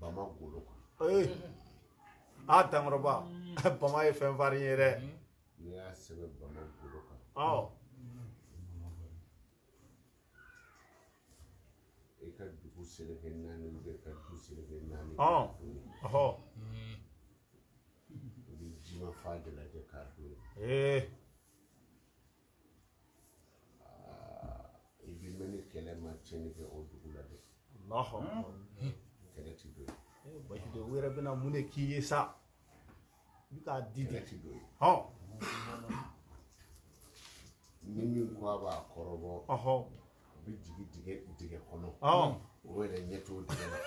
Speaker 1: Bama golo kan.
Speaker 2: Dankɔrɔba bama ye fɛn farin ye dɛ.
Speaker 1: N'i y'a sɛbɛn bama golo kan. I ka dugu seleke naani ou ka du seleke naani. I bɛ jima fa de lajɛ k'a don yen. I bɛ mɛn ni kɛlɛ ma tiɲɛni kɛ o dugu la dɛ.
Speaker 2: Alahu.
Speaker 1: Kɛlɛ ti don yen.
Speaker 2: Baasi tɛ, u yɛrɛ bɛna mun de k'i ye sa? I bɛ k'a di de.
Speaker 1: Kɛlɛ ti don yen. Ni min ko a b'a kɔrɔbɔ. U bɛ jigin dingɛ kɔnɔ. O yɛrɛ ɲɛ t'o dingɛ la.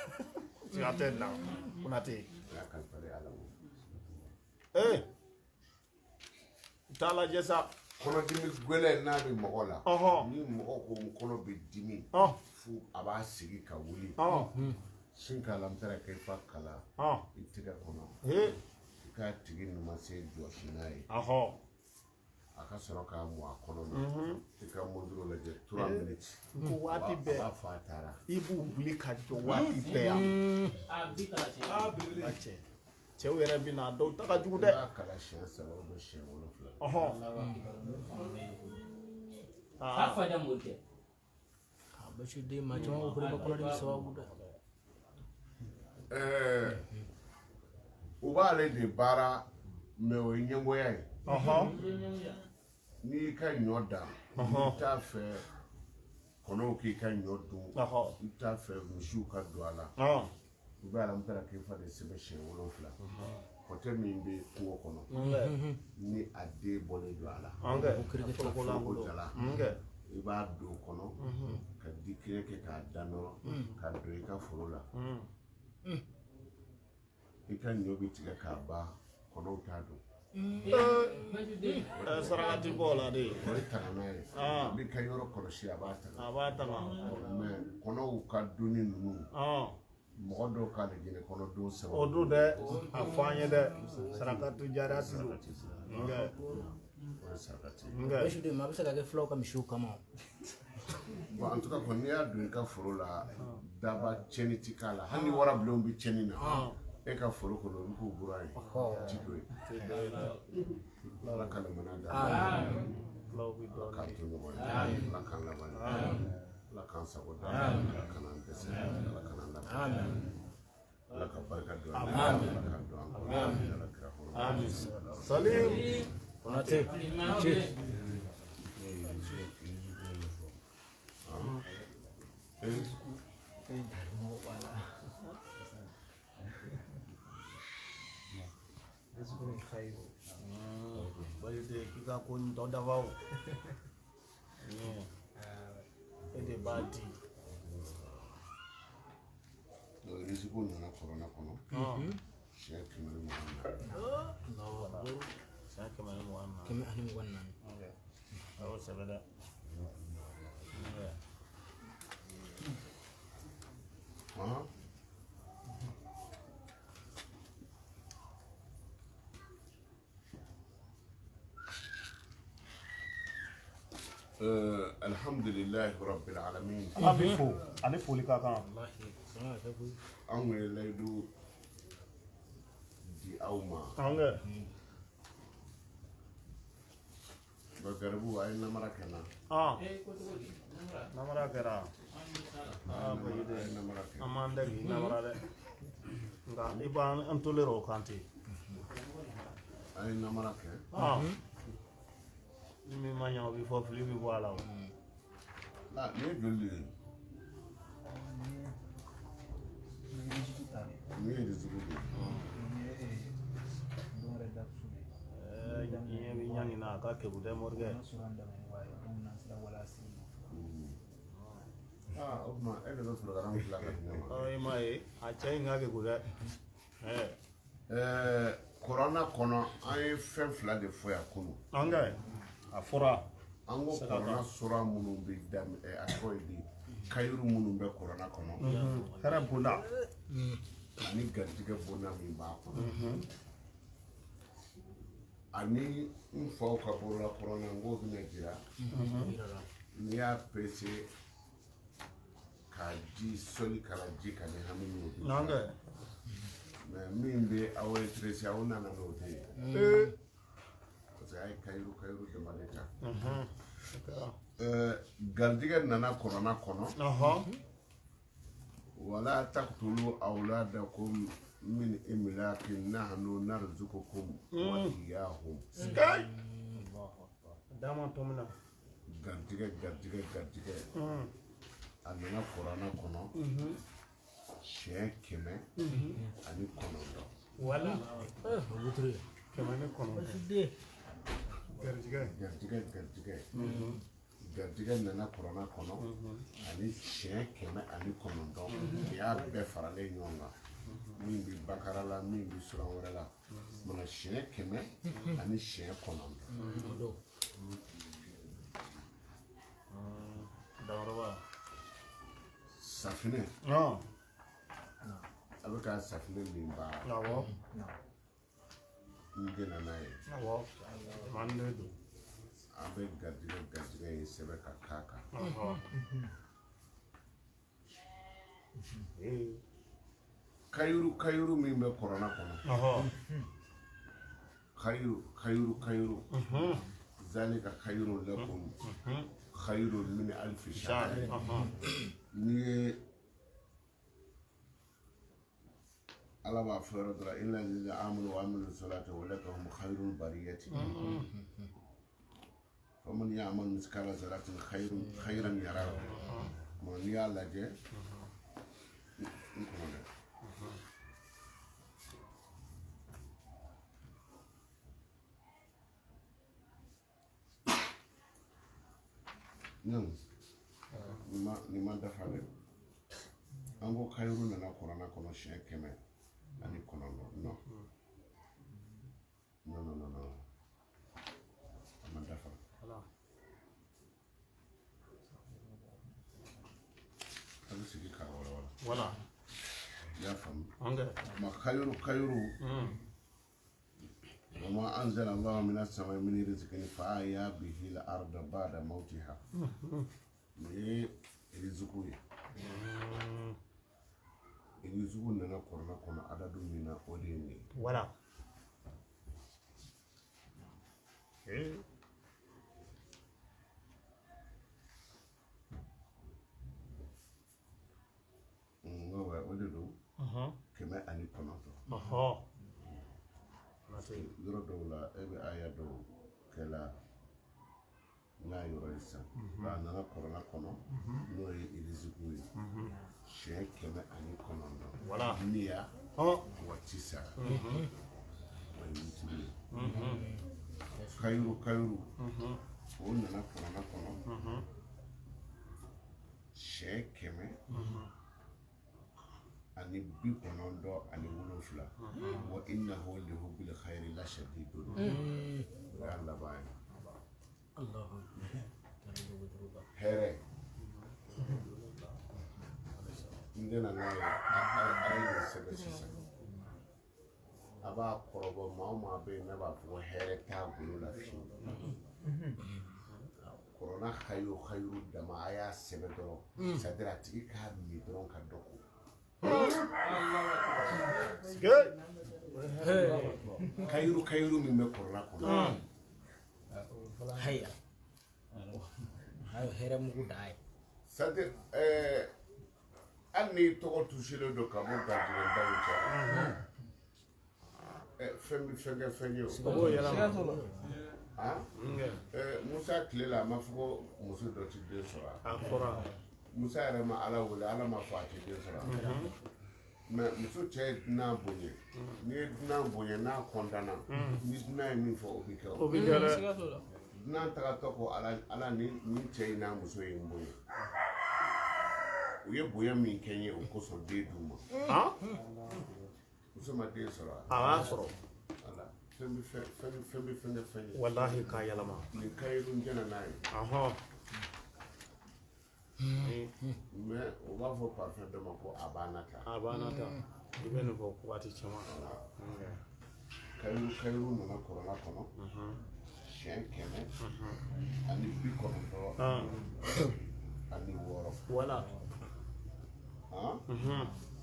Speaker 2: Siga tɛ nin na, Konate.
Speaker 1: O y'a kalifa de Ala ma.
Speaker 2: U t'a lajɛ sa.
Speaker 1: Kɔnɔdimi gɛlɛn n'a bɛ mɔgɔ la. Ni mɔgɔ ko n kɔnɔ bɛ dimi. Fo a b'a sigi ka wuli. Sin k'a alam tara kayfa kalan. I tɛgɛ kɔnɔ. I k'a tigi numansen jɔsi n'a ye. A ka sɔrɔ k'a mɔ a kɔnɔ na. I ka montre lajɛ 3 minutes.
Speaker 2: Ko waati bɛɛ.
Speaker 1: A b'a fɔ a taara.
Speaker 2: I b'u wuli ka jɔ waati bɛɛ yan. Cɛ. Cɛw yɛrɛ bɛ na dɔw ta ka jugu dɛ.
Speaker 1: I b'a kalan siɲɛ 3 ou bien siɲɛ 7.
Speaker 5: A fa da mori kɛ.
Speaker 3: Basi den maa caman ko ko kɔnɔdimi sababu dɛ.
Speaker 1: U b'ale de baara mais o ye ɲɛngoya ye. N'i y'i ka ɲɔ dan, i t'a fɛ kɔnɔw k'i ka ɲɔ dun, i t'a fɛ misiw ka don a la. U bɛ alam tara kayfa de sɛbɛn siɲɛ 7. Kɔtɛ min bɛ kungo kɔnɔ, ni a den bɔlen don a la, foroko jala, i b'a don o kɔnɔ ka di kelen kɛ k'a da nɔrɔ ka don i ka foro la. I ka ɲɔ bɛ tigɛ k'a ban, kɔnɔw t'a dun.
Speaker 2: Saraka ti bɔ o la de.
Speaker 1: O ye tagama ye. A b'i ka yɔrɔ kɔlɔsi, a b'a taga.
Speaker 2: A b'a taga.
Speaker 1: Mais kɔnɔw ka dunni ninnu. Mɔgɔ dɔw ka lajɛ kɔnɔ don sababu.
Speaker 2: O don dɛ, a fɔ an ye dɛ. Saraka tu jara tu don.
Speaker 1: O ye sarakati ye.
Speaker 3: Basi den ma a bɛ se ka kɛ fulaw ka misiw kama.
Speaker 1: Bon, en tout cas kɔni n'i y'a don i ka foro la, daba tiɲɛni ti k'a la. Hali ni warabilenw bɛ tiɲɛni na, e ka foro kɔnɔ olu k'u buran ye, ti don yen. Ala ka lamana da.
Speaker 2: Fulaw bɛ
Speaker 1: Ala
Speaker 2: dɔɔnin.
Speaker 1: k'an to ɲɔgɔn ye. Ala k'an laban ye. Ala k'an sago da. Ala kan'an dɛsɛ. Ala kan'an laban. Ala ka barika don an na. Ala k'an don an kɔrɔ. Ala kira kɔrɔ.
Speaker 2: Amin. Salim.
Speaker 3: Konate.
Speaker 2: Basi den k'i ka ko nin tɔ dafa o. E de b'a di.
Speaker 1: Donc, risiko nana kɔrɔna kɔnɔ. Siɲɛ 124.
Speaker 2: Siɲɛ 124.
Speaker 3: 124.
Speaker 2: A y'o sɛbɛn dɛ.
Speaker 1: Ahan. Alhamdulilahi rabbil alamin.
Speaker 2: Ala b'i fo, ale foli ka kan.
Speaker 3: Wallahi. Sɔn ka kɛ koyi.
Speaker 1: Anw ye layidu di aw ma.
Speaker 2: An kɛ.
Speaker 1: Ba garibu a ye namara kɛ n na.
Speaker 2: Namara kɛra. Aa Basi
Speaker 1: A ye
Speaker 2: den.
Speaker 1: namara kɛ.
Speaker 2: An m'an da k'i namara dɛ. Nka i b'an an toléré o kan ten.
Speaker 1: A ye namara kɛ.
Speaker 2: Ni min ma ɲɛ o bɛ fɔ fili bɛ bɔ a la o.
Speaker 1: Ah, nin ye joli de ye? Nin ye risiko de ye.
Speaker 2: Ɛɛ ɲɛ bɛ ɲangi na a ka kegun dɛ morikɛ.
Speaker 1: Ah, o tuma e de bɛ programme dilan ka di ne ma.
Speaker 2: Ɔ i m'a ye a cɛ in ka kegun dɛ. Ɛɛ
Speaker 1: Kɔrɔna kɔnɔ an ye fɛn fila de fɔ yan kunun.
Speaker 2: an kɛ a fɔra.
Speaker 1: An ko kɔrɔna sura minnu bɛ daminɛ a tɔgɔ ye di kayiru minnu bɛ kɔrɔna kɔnɔ.
Speaker 2: Hɛrɛ bonda.
Speaker 1: Ani garijɛgɛ bonda min b'a kɔnɔ. Ani n faw ka bolola kɔrɔna n k'o bɛna jira. N'i y'a pese k'a ji sɔli k'a ji ka ni hami y'o di.
Speaker 2: An kɛ.
Speaker 1: Mais min bɛ aw intéressé aw nana n'o tɛ ye. Parce que a ye kayiru kayiru dama de ta. Garijɛgɛ nana kɔrɔna kɔnɔ. Wala taqtulu awladakum min imlakin nahnu narzuqukum wa iyyahum.
Speaker 2: Sky. Dama tɔmina.
Speaker 1: Garijɛgɛ garijɛgɛ garijɛgɛ. A nana kɔrɔna kɔnɔ. Siɲɛ 109.
Speaker 2: Wala.
Speaker 3: O wotoro ye.
Speaker 2: 109.
Speaker 3: Basi den.
Speaker 2: Garijɛgɛ.
Speaker 1: Garijɛgɛ garijɛgɛ. Garijɛgɛ nana kɔrɔna kɔnɔ. Ani siɲɛ 109. Nin y'a bɛɛ faralen ɲɔgɔn kan. Min bɛ bakara la, min bɛ suran wɛrɛ la. Mana siɲɛ 109.
Speaker 3: O don.
Speaker 2: Dankɔrɔba.
Speaker 1: Safinɛ. A bɛ ka safinɛ min baara.
Speaker 2: Awɔ.
Speaker 1: N jɛnna n'a ye.
Speaker 2: Awɔ. Manden don.
Speaker 1: An bɛ garijɛgɛ garijɛgɛ in sɛbɛn ka k'a kan. Kayiru kayiru min bɛ kɔrɔna kɔnɔ. Kayiru kayiru kayiru. Zalika khayrun lakum. Khayrun min alfi shahr. N'i ye Ala b'a fɔ yɔrɔ dɔ la inna allazina amanu wa amilu salati ulaika hum khayrul bariyati. Faman ya'mal mithqala dharratin khayran yarahu. N'i y'a lajɛ n kɔnɔ dɛ. Non, nin ma dafa dɛ. An ko kayiru nana kɔrɔna kɔnɔ siɲɛ 109. Non. Non, non, non, non. A ma dafa. A bɛ sigi k'a walawala.
Speaker 2: Voilà.
Speaker 1: I y'a faamu.
Speaker 2: An kɛ.
Speaker 1: Ma kayiru kayiru. Vraiment Ma anzala Allahu minas samai min rizqin fa ahya bihi al-arda ba'da mawtiha. Nin ye riziku ye. Riziku nana kɔrɔna kɔnɔ adadu min na o de ye nin ye.
Speaker 2: Voilà.
Speaker 1: O de don. 109. Yɔrɔ dɔw la e bɛ aya dɔw kɛla n'a yɔrɔ ye sisan. A nana kɔrɔna kɔnɔ n'o ye iriziku ye. Siɲɛ 109.
Speaker 2: Voilà.
Speaker 1: Miya wa tisa. O ye witiri ye. Kayiru kayiru. O nana kɔrɔna kɔnɔ. Siɲɛ 197. Wa innahu lihubbil khayri la shadidun. O y'a laban ye. Hɛrɛ. N tɛna n'a ye a ye nin sɛbɛn sisan. A b'a kɔrɔbɔ maa o maa bɛ yen n'a b'a fɔ ko hɛrɛ t'a bolo la fiyewu. Kɔrɔna hayiru hayiru dama a y'a sɛbɛn dɔrɔn. C'est à dire a tigi k'a min dɔrɔn ka dɔ ko. Kayiru kayiru min bɛ kɔrɔla kɔnɔ.
Speaker 3: Haya. Ayo hɛrɛ mugu da ye.
Speaker 1: C'est à dire hali n'i tɔgɔ tusilen don ka bɔ garijɛgɛ daw cɛ. Fɛn bɛ fɛn kɛ fɛn ye o.
Speaker 2: O b'o yɛlɛma.
Speaker 1: Musa tile la a ma fɔ ko muso dɔ ti den sɔrɔ.
Speaker 2: A fɔra.
Speaker 1: Musa yɛrɛ ma Ala wele, Ala ma fɔ a tɛ den sɔrɔ. Mais muso cɛ ye dunan bonya. N'i ye dunan bonya n'a kɔntanna, ni dunan ye min fɔ o bɛ kɛ o.
Speaker 2: O bɛ kɛ dɛ.
Speaker 1: Dunan tagatɔ ko Ala ni cɛ in n'a muso ye n bonya. U ye bonya min kɛ n ye o kosɔn den d'u ma. Muso ma den sɔrɔ
Speaker 2: a? A b'a sɔrɔ.
Speaker 1: Wala fɛn bɛ fɛn fɛn bɛ fɛn kɛ fɛn ye.
Speaker 2: Walahi k'a yɛlɛma.
Speaker 1: Nin kayiru n jɛna n'a ye. Mais u b'a fɔ parfum dɔ ma ko a banna ta.
Speaker 2: A banna ta. I bɛ nin fɔ waati caman.
Speaker 1: Kayiru kayiru nana kɔrɔla kɔnɔ. Siɲɛ 196.
Speaker 2: Voilà.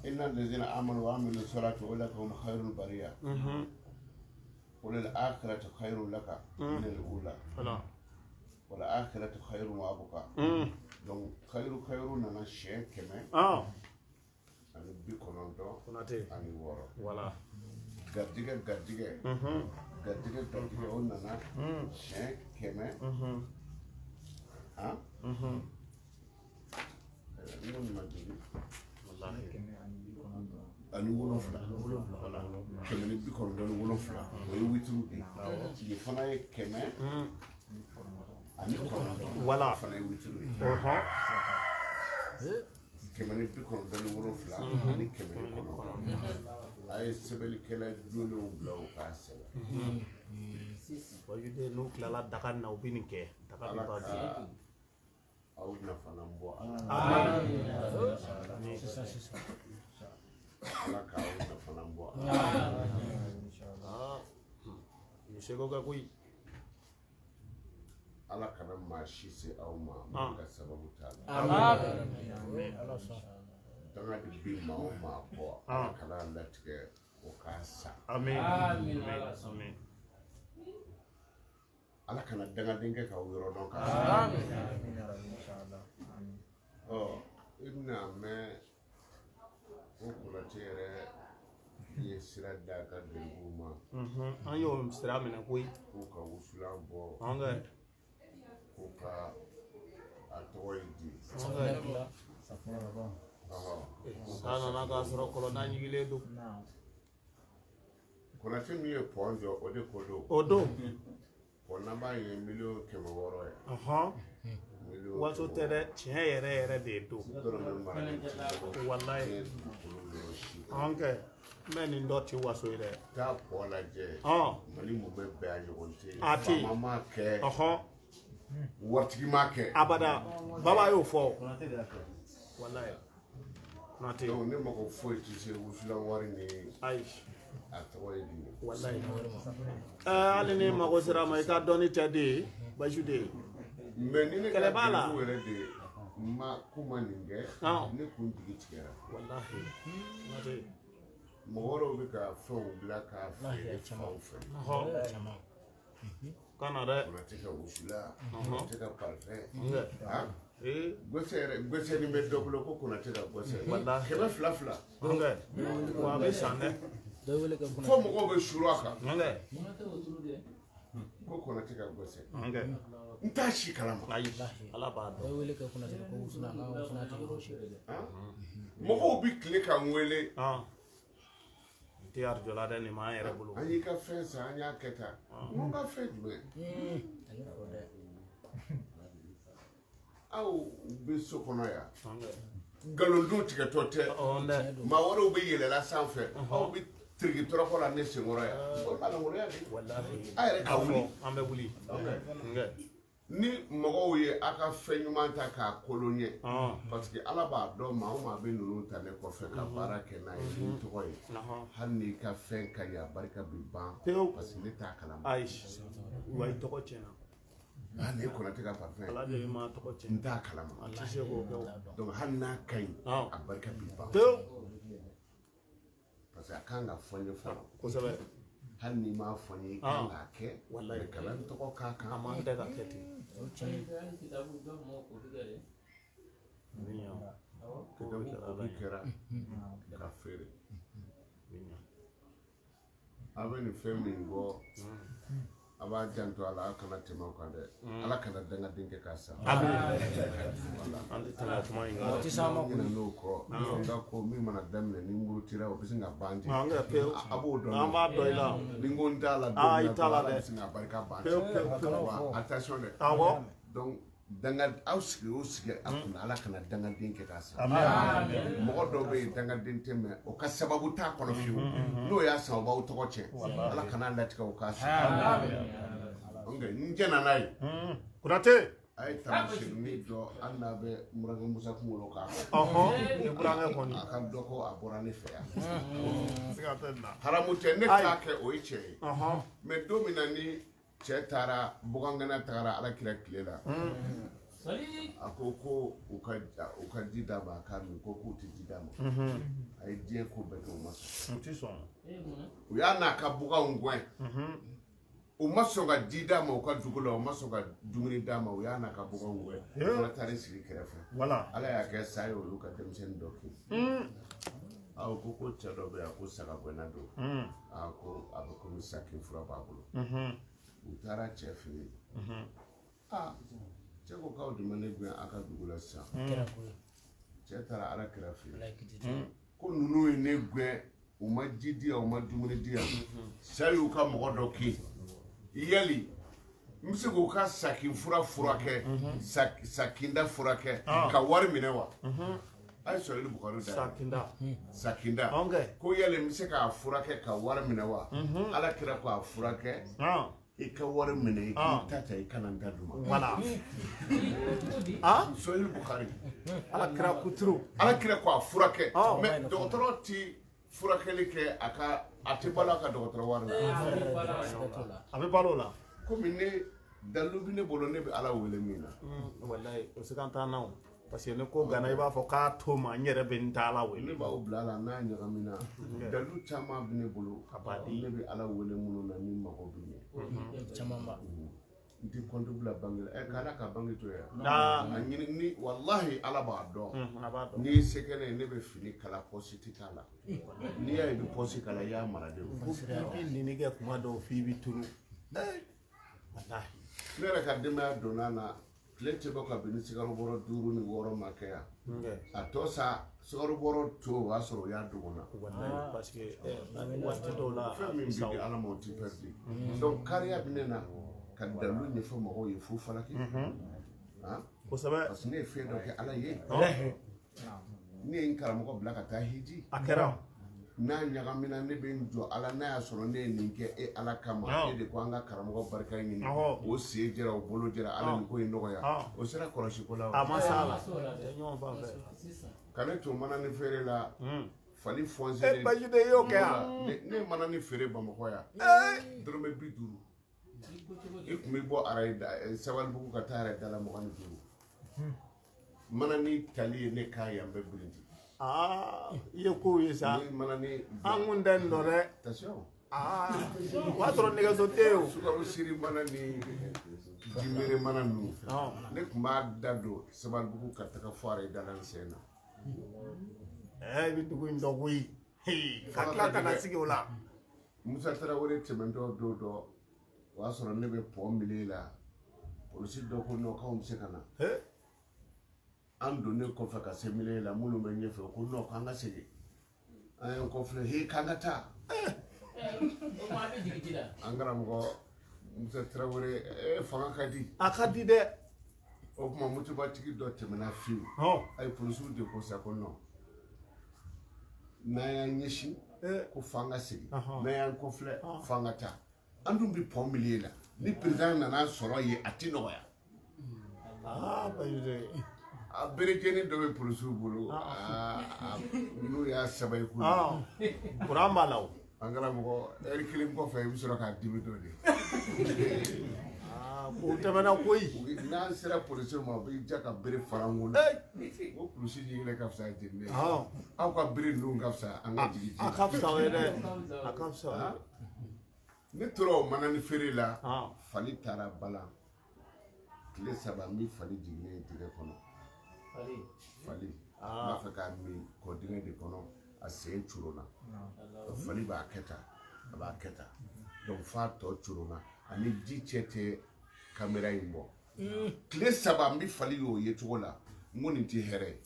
Speaker 1: Inna allazina amanu wa amilu salati ulaika hum khairul bariya. Walal akhiratu khairun laka min al-ula.
Speaker 2: Voilà.
Speaker 1: Wal akhiratu khairun wa abqa. Donc khairu khairu nana siɲɛ 196.
Speaker 2: Voilà.
Speaker 1: Garijɛgɛ garijɛgɛ. Garijɛgɛ garijɛgɛ o nana siɲɛ 100. N ko nin ma joli. Ani 7. 197 o ye witiriw de ye. Nin fana ye 109.
Speaker 2: Voilà.
Speaker 1: O fana ye witiriw ye. 197 ani 109. A ye sɛbɛnnikɛla jolenw bila o k'a sɛbɛn.
Speaker 2: Wajuden n'u tilala daga na u bɛ nin kɛ. Daga bɛ ban bi.
Speaker 1: Aw nafalan bɔ a la. Ala k'aw nafalan bɔ a la.
Speaker 2: Nin seko kɛ koyi.
Speaker 1: Ala kana maa si se aw ma min ka sababu t'a la. Danga de bi maa o maa kɔ Ala kana latigɛ o k'a sa.
Speaker 2: Amin.
Speaker 1: Ala kana dangaden kɛ k'aw yɔrɔ dɔn k'a sa. Ɔ i bɛna mɛn o Konate yɛrɛ ye sira d'a ka garibuw ma.
Speaker 2: An y'o sira minɛ koyi.
Speaker 1: K'u ka wusulan bɔ. K'u ka a tɔgɔ ye di.
Speaker 2: San nana k'a sɔrɔ kɔlɔnda ɲigilen don.
Speaker 1: Konate min ye pɔn jɔ o de ko don.
Speaker 2: O don.
Speaker 1: Pɔn laban ye miliyɔn 600 ye.
Speaker 2: Waso tɛ dɛ, tiɲɛ yɛrɛ yɛrɛ de don. Walayi. An kɛ n bɛ nin dɔ ti waso ye dɛ.
Speaker 1: Taa pɔn lajɛ. Mali mun bɛ bɛn a ɲɔgɔn tɛ yen.
Speaker 2: A tɛ yen.
Speaker 1: Faama m'a kɛ. Waritigi m'a kɛ.
Speaker 2: Abada. Baba y'o fɔ. Walayi. Konate.
Speaker 1: Donc ne mago foyi tɛ se wusulan wari ni.
Speaker 2: Ayi.
Speaker 1: A tɔgɔ ye di ye.
Speaker 2: Walayi. Hali ni mago sera a ma i ka dɔnni tɛ de Bayisu de.
Speaker 1: Mais ni ne ka
Speaker 2: Kɛlɛ b'a la.
Speaker 1: degun yɛrɛ de ma ko ma nin kɛ, ne kun jigi tigɛra.
Speaker 2: Walahi. Konate.
Speaker 1: Mɔgɔ wɛrɛw bɛ ka fɛnw bila k'a feere fanw fɛ.
Speaker 3: Caman.
Speaker 2: Kana dɛ.
Speaker 1: Konate ka wusula, Konate ka parfum.
Speaker 2: Nkɛ.
Speaker 1: Han?
Speaker 2: Ee.
Speaker 1: Gɔsɛ yɛrɛ, gɔsɛ nin bɛ dɔ bolo ko Konate ka gɔsɛ.
Speaker 2: Walahi.
Speaker 1: 200 2.
Speaker 2: Nkɛ. Wa a bɛ san dɛ.
Speaker 3: Dɔ wele ka kunna.
Speaker 1: Fo mɔgɔw bɛ suru a kan.
Speaker 2: Nkɛ.
Speaker 1: Ko Konate ka gɔsɛ.
Speaker 2: Nkɛ.
Speaker 1: N t'a si kalama.
Speaker 2: Ayi. Ala b'a dɔn.
Speaker 3: Dɔ wele ka kunna ko wusuna ka wusuna tɛ yɔrɔ si.
Speaker 1: Mɔgɔw bɛ tile ka n wele.
Speaker 2: N tɛ arajo la dɛ, nin m'an yɛrɛ bolo.
Speaker 1: An y'i ka fɛn san, an y'a kɛ tan. N ko n ka fɛn jumɛn?
Speaker 3: Ani fɔ dɛ.
Speaker 1: Aw bɛ so kɔnɔ yan.
Speaker 2: Nkɛ.
Speaker 1: Nkalondon tigɛtɔ tɛ.
Speaker 2: Ɔ
Speaker 1: Maa wɛrɛw bɛ yɛlɛla sanfɛ. Aw bɛ tiriki tɔrɔkɔ la ne senkɔrɔ yan. O ye malankolonya de ye.
Speaker 2: Walahi.
Speaker 1: A yɛrɛ ka wuli.
Speaker 2: An bɛ wuli. Nkɛ.
Speaker 1: Ni mɔgɔw ye a ka fɛn ɲuman ta k'a kolon ye, parce que Ala b'a dɔn maa o maa bɛ ninnu ta ne kɔfɛ ka baara kɛ n'a ye ni tɔgɔ ye. Hali n'i ka fɛn ka ɲi a barika bɛ ban.
Speaker 2: Pewu.
Speaker 1: Parce que ne t'a kalama.
Speaker 2: Ayi. Wa i tɔgɔ tiɲɛna.
Speaker 1: Ah, nin ye Konate ka parfum ye.
Speaker 2: Ala de ma tɔgɔ tiɲɛ.
Speaker 1: N t'a kalama.
Speaker 2: A tɛ se k'o kɛ o.
Speaker 1: Donc hali n'a ka ɲi, a barika bɛ ban.
Speaker 2: Pewu.
Speaker 1: Parce que a kan ka fɔ n ye fɔlɔ.
Speaker 2: Kosɛbɛ.
Speaker 1: Hali n'i m'a fɔ n ye, i kan k'a kɛ.
Speaker 2: Walayi.
Speaker 1: Mais kana n tɔgɔ k'a kan.
Speaker 2: A man tɛ ka kɛ ten.
Speaker 1: Kitabu kopi kɛra ka feere. A bɛ nin fɛn min bɔ, a b'a janto a la, a kana tɛmɛ o kan dɛ. Ala kana dangaden kɛ k'a san.
Speaker 2: An tɛ tɛmɛ kuma in kan.
Speaker 3: Mɔgɔ tɛ s'an ma
Speaker 1: N ɲinɛ n'o kɔ, n ka ko min mana daminɛ ni murutira o bɛ sin ka ban ten.
Speaker 2: An ka pewu.
Speaker 1: A b'o dɔn.
Speaker 2: An b'a dɔn i la.
Speaker 1: Ni n ko n t'a la don
Speaker 2: Ah,
Speaker 1: min
Speaker 2: i t'a la
Speaker 1: na dɔrɔn, Ala
Speaker 2: dɛ.
Speaker 1: bɛ sin ka barika ban
Speaker 2: Pewu pewu pewu.
Speaker 1: Wa attention dɛ.
Speaker 2: Awɔ.
Speaker 1: Donc danga aw sigi o sigi a kunna, Ala kana dangaden kɛ k'a san. Mɔgɔ dɔw bɛ yen dangaden tɛ mɛ o ka sababu t'a kɔnɔ fiyewu. N'o y'a san o b'aw tɔgɔ tiɲɛ. Ala kana latigɛ o k'a san. Ok, n jɛna n'a ye.
Speaker 2: Konate.
Speaker 1: A ye taamasiyɛnni dɔ hali n'a bɛ Murankɛ Musa kunkolo k'a kan.
Speaker 2: Ɔhɔn. Ni burankɛ kɔni.
Speaker 1: A ka dɔ ko a bɔra ne fɛ yan.
Speaker 2: Siga tɛ nin na.
Speaker 1: Haramu tɛ, ne t'a kɛ o ye tiɲɛ ye.
Speaker 2: Ɔhɔn.
Speaker 1: Mais don min na ni cɛ taara bugangɛnna tagara Ala kira tile la. A ko ko u ka ji d'a ma a k'a min, ko k'u tɛ ji d'a ma. A ye diɲɛ ko bɛɛ kɛ u ma sɔn.
Speaker 2: N tɛ sɔn.
Speaker 1: U y'a n'a ka buganw gɛn. U ma sɔn ka ji d'a ma u ka dugu la, u ma sɔn ka dumuni d'a ma, u y'a n'a ka buganw gɛn. U fana taara sigi kɛrɛfɛ.
Speaker 2: Wala.
Speaker 1: Ala y'a kɛ sa ye olu ka denmisɛnnin dɔ kin. A ko ko cɛ dɔ bɛ yan ko saga gɛnna don. A ko a bɛ komi sakin fura b'a bolo. U taara cɛ fɛ yen. Aa, cɛ ko k'aw de ma ne gɛn a ka dugu la sisan.
Speaker 3: Kɛra ko ye.
Speaker 1: Cɛ taara Ala kira fɛ yen.
Speaker 3: Walayi kiti tɛ.
Speaker 1: Ko ninnu ye ne gɛn, u ma ji di yan, u ma dumuni di yan. Sa y'u ka mɔgɔ dɔ kin. Yali n bɛ se k'u ka sakin fura furakɛ, sakinda furakɛ, ka wari minɛ wa? A ye sɔrɔli Bukari da.
Speaker 2: Sakinda.
Speaker 1: Sakinda.
Speaker 2: Ɔnkɛ.
Speaker 1: Ko yali n bɛ se k'a furakɛ ka wari minɛ wa? Ala kira k'a furakɛ. I ka wari minɛ i k'i ta ta i kana n da d'u ma.
Speaker 2: Wala. Ah?
Speaker 1: Sɔhili Bukari.
Speaker 2: Ala kira kuturu.
Speaker 1: Ala kira k'a furakɛ. Mais dɔgɔtɔrɔ ti furakɛli kɛ a ka a tɛ balo a ka dɔgɔtɔrɔ wari la.
Speaker 2: A bɛ balo o la.
Speaker 1: Komi ne dalilu bɛ ne bolo ne bɛ Ala wele min na.
Speaker 2: Walayi o se kan t'an na o. Parce que ni ko gana i b'a fɔ k'a to ma n yɛrɛ bɛ n ta Ala wele.
Speaker 1: Ne b'aw bila a la n'a ɲagamina. Dalilu caman bɛ ne bolo. Ne bɛ Ala wele minnu na ni mago bɛ ɲɛ.
Speaker 3: Caman ba.
Speaker 1: N tɛ compte bila banque la. K'Ala ka banque to yan.
Speaker 2: A
Speaker 1: ɲini ni walahi Ala b'a dɔn.
Speaker 2: A b'a dɔn.
Speaker 1: N'i ye se kɛ ne ye ne bɛ fini kala poche tɛ k'a la. N'i y'a ye i bɛ poche kala i y'a mara de o.
Speaker 2: I bɛ nini kɛ kuma dɔw f'i bɛ tunu. Walahi.
Speaker 1: Ne yɛrɛ ka denbaya donna na tile tɛ bɔ ka bin ni sikaro bɔrɔ 5 ni 6 ma kɛ yan. A tɔ sa sikaro bɔrɔ to o y'a sɔrɔ o y'a dogo na.
Speaker 2: Walahi parce que waati dɔw la.
Speaker 1: Fɛn min bɛ di Ala ma o tɛ perdu. Donc kariya bɛ ne na ka dalilu ɲɛfɔ mɔgɔw ye fo falaki.
Speaker 2: Kosɛbɛ.
Speaker 1: Parce que ne ye fɛn dɔ kɛ Ala ye. Ne ye n karamɔgɔ bila ka taa hiji.
Speaker 2: A kɛra.
Speaker 1: N'a ɲagamina ne bɛ n jɔ Ala n'a y'a sɔrɔ ne ye nin kɛ e Ala kama. E de ko an ka karamɔgɔ barika ɲini. O sen jɛra o bolo jɛra Ala nin ko in nɔgɔya. O sera kɔlɔsi ko la wa?
Speaker 2: A ma s'a la. Tɛ ɲɔgɔn fan fɛ.
Speaker 1: Ka ne to mana ni feere la. Fali fɔnselen.
Speaker 2: E Bajide i y'o kɛ yan.
Speaker 1: Ne mana ni feere Bamakɔ yan. Dɔrɔmɛ 50. I tun bɛ bɔ arayi Sabalibugu ka taa yɛrɛ da la 25. Mana ni tali ye ne k'a yan bɛɛ birinti.
Speaker 2: Aa i ye kow ye sa.
Speaker 1: Ni mana ni.
Speaker 2: An kun tɛ nin dɔn dɛ.
Speaker 1: Attention.
Speaker 2: Aa o y'a sɔrɔ nɛgɛso tɛ yen o.
Speaker 1: Sukaro siri mana ni jimere mana ninnu. Ne tun b'a da don Sabalibugu ka taga fo arayi da la n sen na.
Speaker 2: I bɛ dugu in dɔn koyi. Ka tila ka na sigi o la.
Speaker 1: Musa Tarawele tɛmɛntɔ don dɔ o y'a sɔrɔ ne bɛ pɔn mile la polisi dɔ ko non k'anw bɛ se ka na. An donnen kɔfɛ ka se mile la minnu bɛ ɲɛfɛ ko non k'an ka segin an y'an kɔfilɛ he k'an ka taa. An karamɔgɔ Musa Tarawele fanga ka di.
Speaker 2: A ka di dɛ.
Speaker 1: O tuma motobatigi dɔ tɛmɛna fiyewu. A ye polisiw de ko sa ko non. N'an y'an ɲɛsin ko f'an ka segin n'an y'an kɔfilɛ f'an ka taa an dun bɛ pɔn mile la ni président nana sɔrɔ yen a ti nɔgɔya. A berejeni dɔ bɛ polisiw bolo n'u y'a sɛbɛn i kun.
Speaker 2: Kuran b'a la o.
Speaker 1: An karamɔgɔ ɛri kelen kɔfɛ i bɛ sɔrɔ k'a dimi dɔ de.
Speaker 2: Ko tɛmɛna koyi.
Speaker 1: N'an sera polisiw ma u b'i ja ka bere fara an kun. O polisi jiginɛ ka fisa jeni ye. Aw ka bere ninnu ka fisa an ka jigin ji.
Speaker 2: A ka fisa o ye dɛ. A ka fisa o ye.
Speaker 1: Ne tora o manani feere la. Fali taara balan. Tile 3 n bɛ fali jiginnen dingɛ kɔnɔ. Fali. N b'a fɛ k'a min kɔdingɛ de kɔnɔ a sen coronna. Fali b'a kɛ tan a b'a kɛ tan donc f'a tɔ coronna ani ji cɛ tɛ kamera in bɔ. Tile 3 n bɛ fali y'o ye cogo la n ko nin tɛ hɛrɛ ye.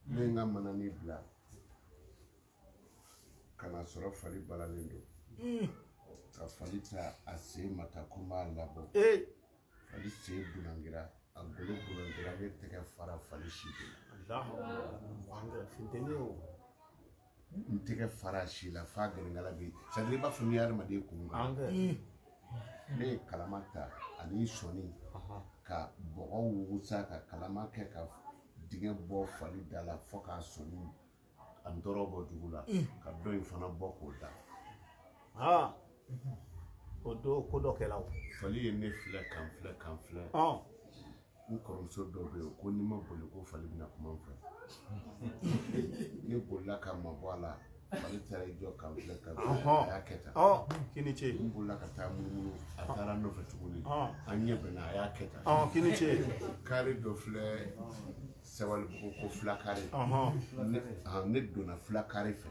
Speaker 1: Ne ye n ka manani bila ka na sɔrɔ fali balalen don. Ka fali ta a sen ma ta ko n b'a labɔ. Fali sen bunangira a golo bunangira ne tɛgɛ fara fali si de la. N tɛgɛ fara si la f'a gɛrɛngala bɛ c'est à dire i b'a fɔ n'i ye hadamaden kun kan. Ne ye kalama ta ani sɔni ka bɔgɔ wugusa ka kalama kɛ ka dingɛ bɔ fali da la fo k'a sɔni a ntɔrɔ bɔ dugu la ka dɔ in fana bɔ k'o da.
Speaker 2: O don ko dɔ kɛra o.
Speaker 1: Fali ye ne filɛ kan filɛ kan filɛ. N kɔrɔmuso dɔ bɛ yen ko n'i ma boli ko fali bɛna kuma n fɛ. Ne bolila ka mabɔ a la fali taara i jɔ kan filɛ kan filɛ a y'a kɛ tan.
Speaker 2: K'i ni ce.
Speaker 1: N bolila ka taa munumunu a taara n nɔfɛ tuguni an ɲɛ bɛnna a y'a kɛ tan.
Speaker 2: K'i ni ce.
Speaker 1: Kari dɔ filɛ Sabalibugu ko filakari. Ne donna filakari fɛ.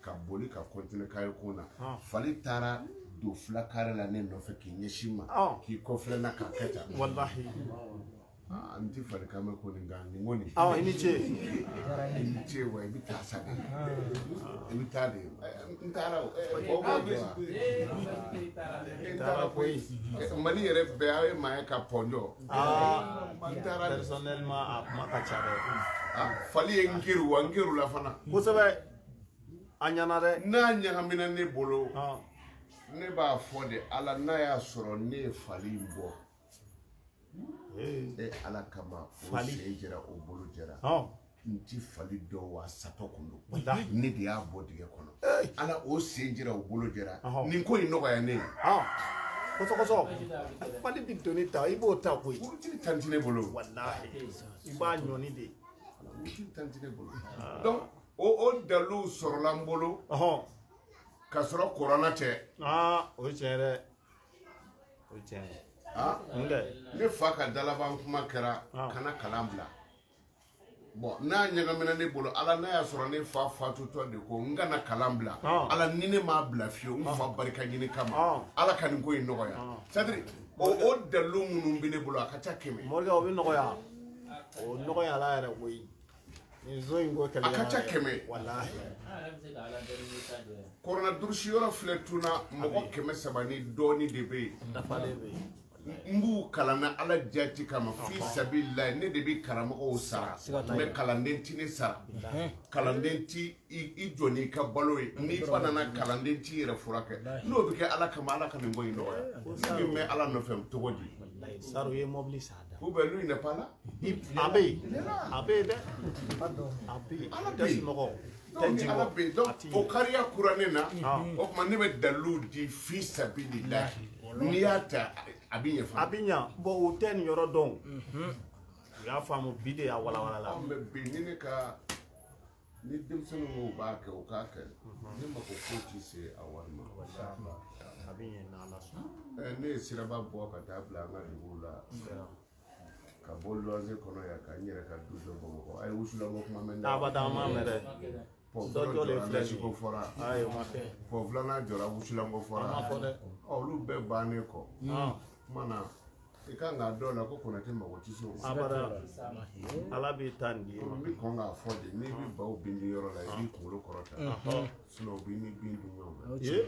Speaker 1: Ka boli ka continuer kari ko na. Fali taara don filakari la ne nɔfɛ k'i ɲɛsin ma. K'i kɔfilɛ na k'a kɛ tan.
Speaker 2: Walahi.
Speaker 1: N ti fali kan mɛn ko nin kan nin ko nin.
Speaker 2: I ni ce.
Speaker 1: I ni ce wa i bɛ taa sa de. I bɛ taa de. N taara o. Mɔgɔ b'o dɔn wa? N taara koyi. Mali yɛrɛ bɛɛ aw ye maa ye ka pɔn jɔ. N taara.
Speaker 2: Personnellement a kuma ka ca dɛ.
Speaker 1: Fali ye n geru wa n geru la fana.
Speaker 2: Kosɛbɛ. A ɲɛna dɛ.
Speaker 1: N'a ɲagamina ne bolo. Ne b'a fɔ de Ala n'a y'a sɔrɔ ne ye fali in bɔ. E Ala kama o sen jɛra o bolo jɛra. N ti fali dɔn wa satɔ kun don. Ne de y'a bɔ dingɛ kɔnɔ. Ala o sen jɛra o bolo jɛra. Nin ko in nɔgɔya ne ye.
Speaker 2: Kosɔ kosɔ. Fali bi doni ta i b'o ta koyi.
Speaker 1: Wurutili tan tɛ ne bolo.
Speaker 2: Walahi. I b'a ɲɔni de.
Speaker 1: Wurutili tan tɛ ne bolo. Donc o daliluw sɔrɔla n bolo. K'a sɔrɔ kɔrɔna tɛ.
Speaker 2: O ye tiɲɛ dɛ. O ye tiɲɛ ye.
Speaker 1: Ne fa ka dalaban kuma kɛra kana kalan bila. Bon n'a ɲagamina ne bolo Ala n'a y'a sɔrɔ ne fa fatutɔ de ko n kana kalan bila. Ala ni ne m'a bila fiyewu n fa barika ɲini kama. Ala ka nin ko in nɔgɔya. C'est à dire o dalilu minnu bɛ ne bolo a ka ca 100.
Speaker 2: Morikɛ o bɛ nɔgɔya. O nɔgɔya la yɛrɛ koyi. Nin zo in ko kɛlɛ.
Speaker 1: A ka ca 100.
Speaker 2: Walahi.
Speaker 1: Kɔrɔna durusi yɔrɔ filɛ tun na mɔgɔ 300 ni dɔɔnin de bɛ yen.
Speaker 2: Dafalen bɛ yen.
Speaker 1: N b'u kalan na Ala jati kama fi sabililahi ne de bɛ karamɔgɔw sara mais kalanden ti ne sara kalanden ti i jɔ n'i ka balo ye n'i banana kalanden t'i yɛrɛ furakɛ n'o bɛ kɛ Ala kama Ala ka nin ko in nɔgɔya ne bɛ mɛn Ala nɔfɛ cogo di.
Speaker 2: Saro ye mobili san a da.
Speaker 1: Ou bien lui il n'est pas là.
Speaker 2: A bɛ yen. A bɛ yen dɛ. A bɛ yen.
Speaker 1: Ala
Speaker 2: Tɛ
Speaker 1: bɛ yen.
Speaker 2: sunɔgɔ. Tɛ
Speaker 1: Donc ni
Speaker 2: jigin.
Speaker 1: Ala bɛ yen, donc
Speaker 2: A ti
Speaker 1: o kariya kuranɛ na, o tuma ne bɛ dalilu di fi sabililahi. N'i y'a ta a bɛ ɲɛ
Speaker 2: A
Speaker 1: fana.
Speaker 2: bɛ ɲa. Bon o tɛ nin yɔrɔ dɔn. U y'a faamu bi de y'a walawala la.
Speaker 1: Anw bɛ bi ni ne ka ni denmisɛnninw ko u b'a kɛ u k'a kɛ, ne mako foyi ti se a wari ma.
Speaker 2: A bɛ ɲɛ n'Ala sɔnna.
Speaker 1: Ne ye siraba bɔ ka taa bila an ka duguw la, ka bɔ luwanse kɔnɔ yan ka n yɛrɛ ka du jɔ Bamakɔ. A ye wusulanko kuma mɛn dɛ.
Speaker 2: Abada an m'a mɛn dɛ.
Speaker 1: Pɔn
Speaker 2: Dɔ
Speaker 1: fɔlɔ
Speaker 2: jɔlen
Speaker 1: jɔra
Speaker 2: filɛ nin ye.
Speaker 1: nasi ko fɔra.
Speaker 2: Ayi o ma kɛ.
Speaker 1: Pɔn filanan jɔra wusulanko
Speaker 2: A ma
Speaker 1: fɔra.
Speaker 2: fɔ dɛ.
Speaker 1: Ɔ olu bɛɛ bannen kɔ. Kuma na i kan k'a dɔn la ko Konate mago tɛ se o ma.
Speaker 2: Abada. Ala b'i ta nin d'i ma.
Speaker 1: N bɛ kɔn k'a fɔ de, n'i bɛ baw bin di yɔrɔ la, i b'i kunkolo kɔrɔta. Sinon u b'i ni bin dun ɲɔgɔn fɛ.
Speaker 2: Ye.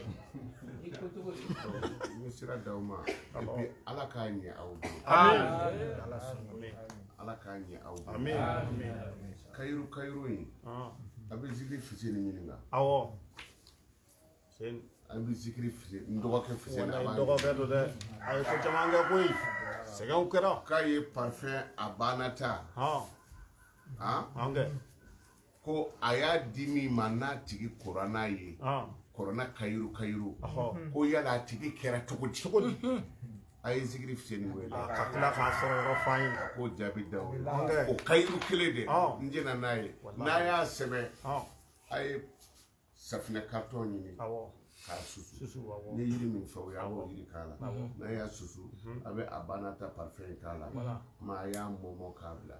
Speaker 5: I ko cogo di?
Speaker 1: N bɛ sira d'aw ma. Et puis Ala k'a ɲɛ aw bolo.
Speaker 2: Amin.
Speaker 1: Ala k'a ɲɛ aw bolo.
Speaker 2: Amin. Amin.
Speaker 1: Kayiru kayiru in, a bɛ zikiri Fuseni ɲininka.
Speaker 2: Awɔ. Sen.
Speaker 1: A bɛ zikiri Fuseni, n dɔgɔkɛ Fuseni a
Speaker 2: Walayi
Speaker 1: b'a
Speaker 2: dɔgɔkɛ don dɛ. A ye ko caman kɛ koyi. Sɛgɛnw kɛra.
Speaker 1: K'a ye parfum a banna ta.
Speaker 2: An kɛ.
Speaker 1: Ko a y'a di min ma n'a tigi kora n'a ye. Kɔrɔna kayiru kayiru. Ko yala a tigi kɛra cogo di?
Speaker 2: Cogo di?
Speaker 1: A ye zikiri Fuseni wele.
Speaker 2: Ka tila k'a sɔrɔ yɔrɔ f'an ye.
Speaker 1: A k'o jaabi da o ye.
Speaker 2: An kɛ.
Speaker 1: O kayiru kelen de. N jɛna n'a ye. N'a y'a sɛbɛn. A ye safinɛ carton ɲini. K'a susu.
Speaker 2: Susu awɔ.
Speaker 1: Ni yiri min fɛ o ye, a b'o yiri k'a la. N'a y'a susu, a bɛ a banna ta parfum in k'a la. Kuma a y'a mɔmɔ k'a bila.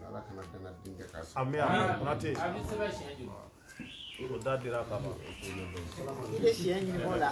Speaker 1: Ala kana danga denkɛ k'a sɔrɔ.
Speaker 2: Ami ami Konate.
Speaker 5: A bɛ sɛbɛn siɲɛ joli?
Speaker 2: O da dira ka ban.
Speaker 4: I bɛ siɲɛ ɲini o la.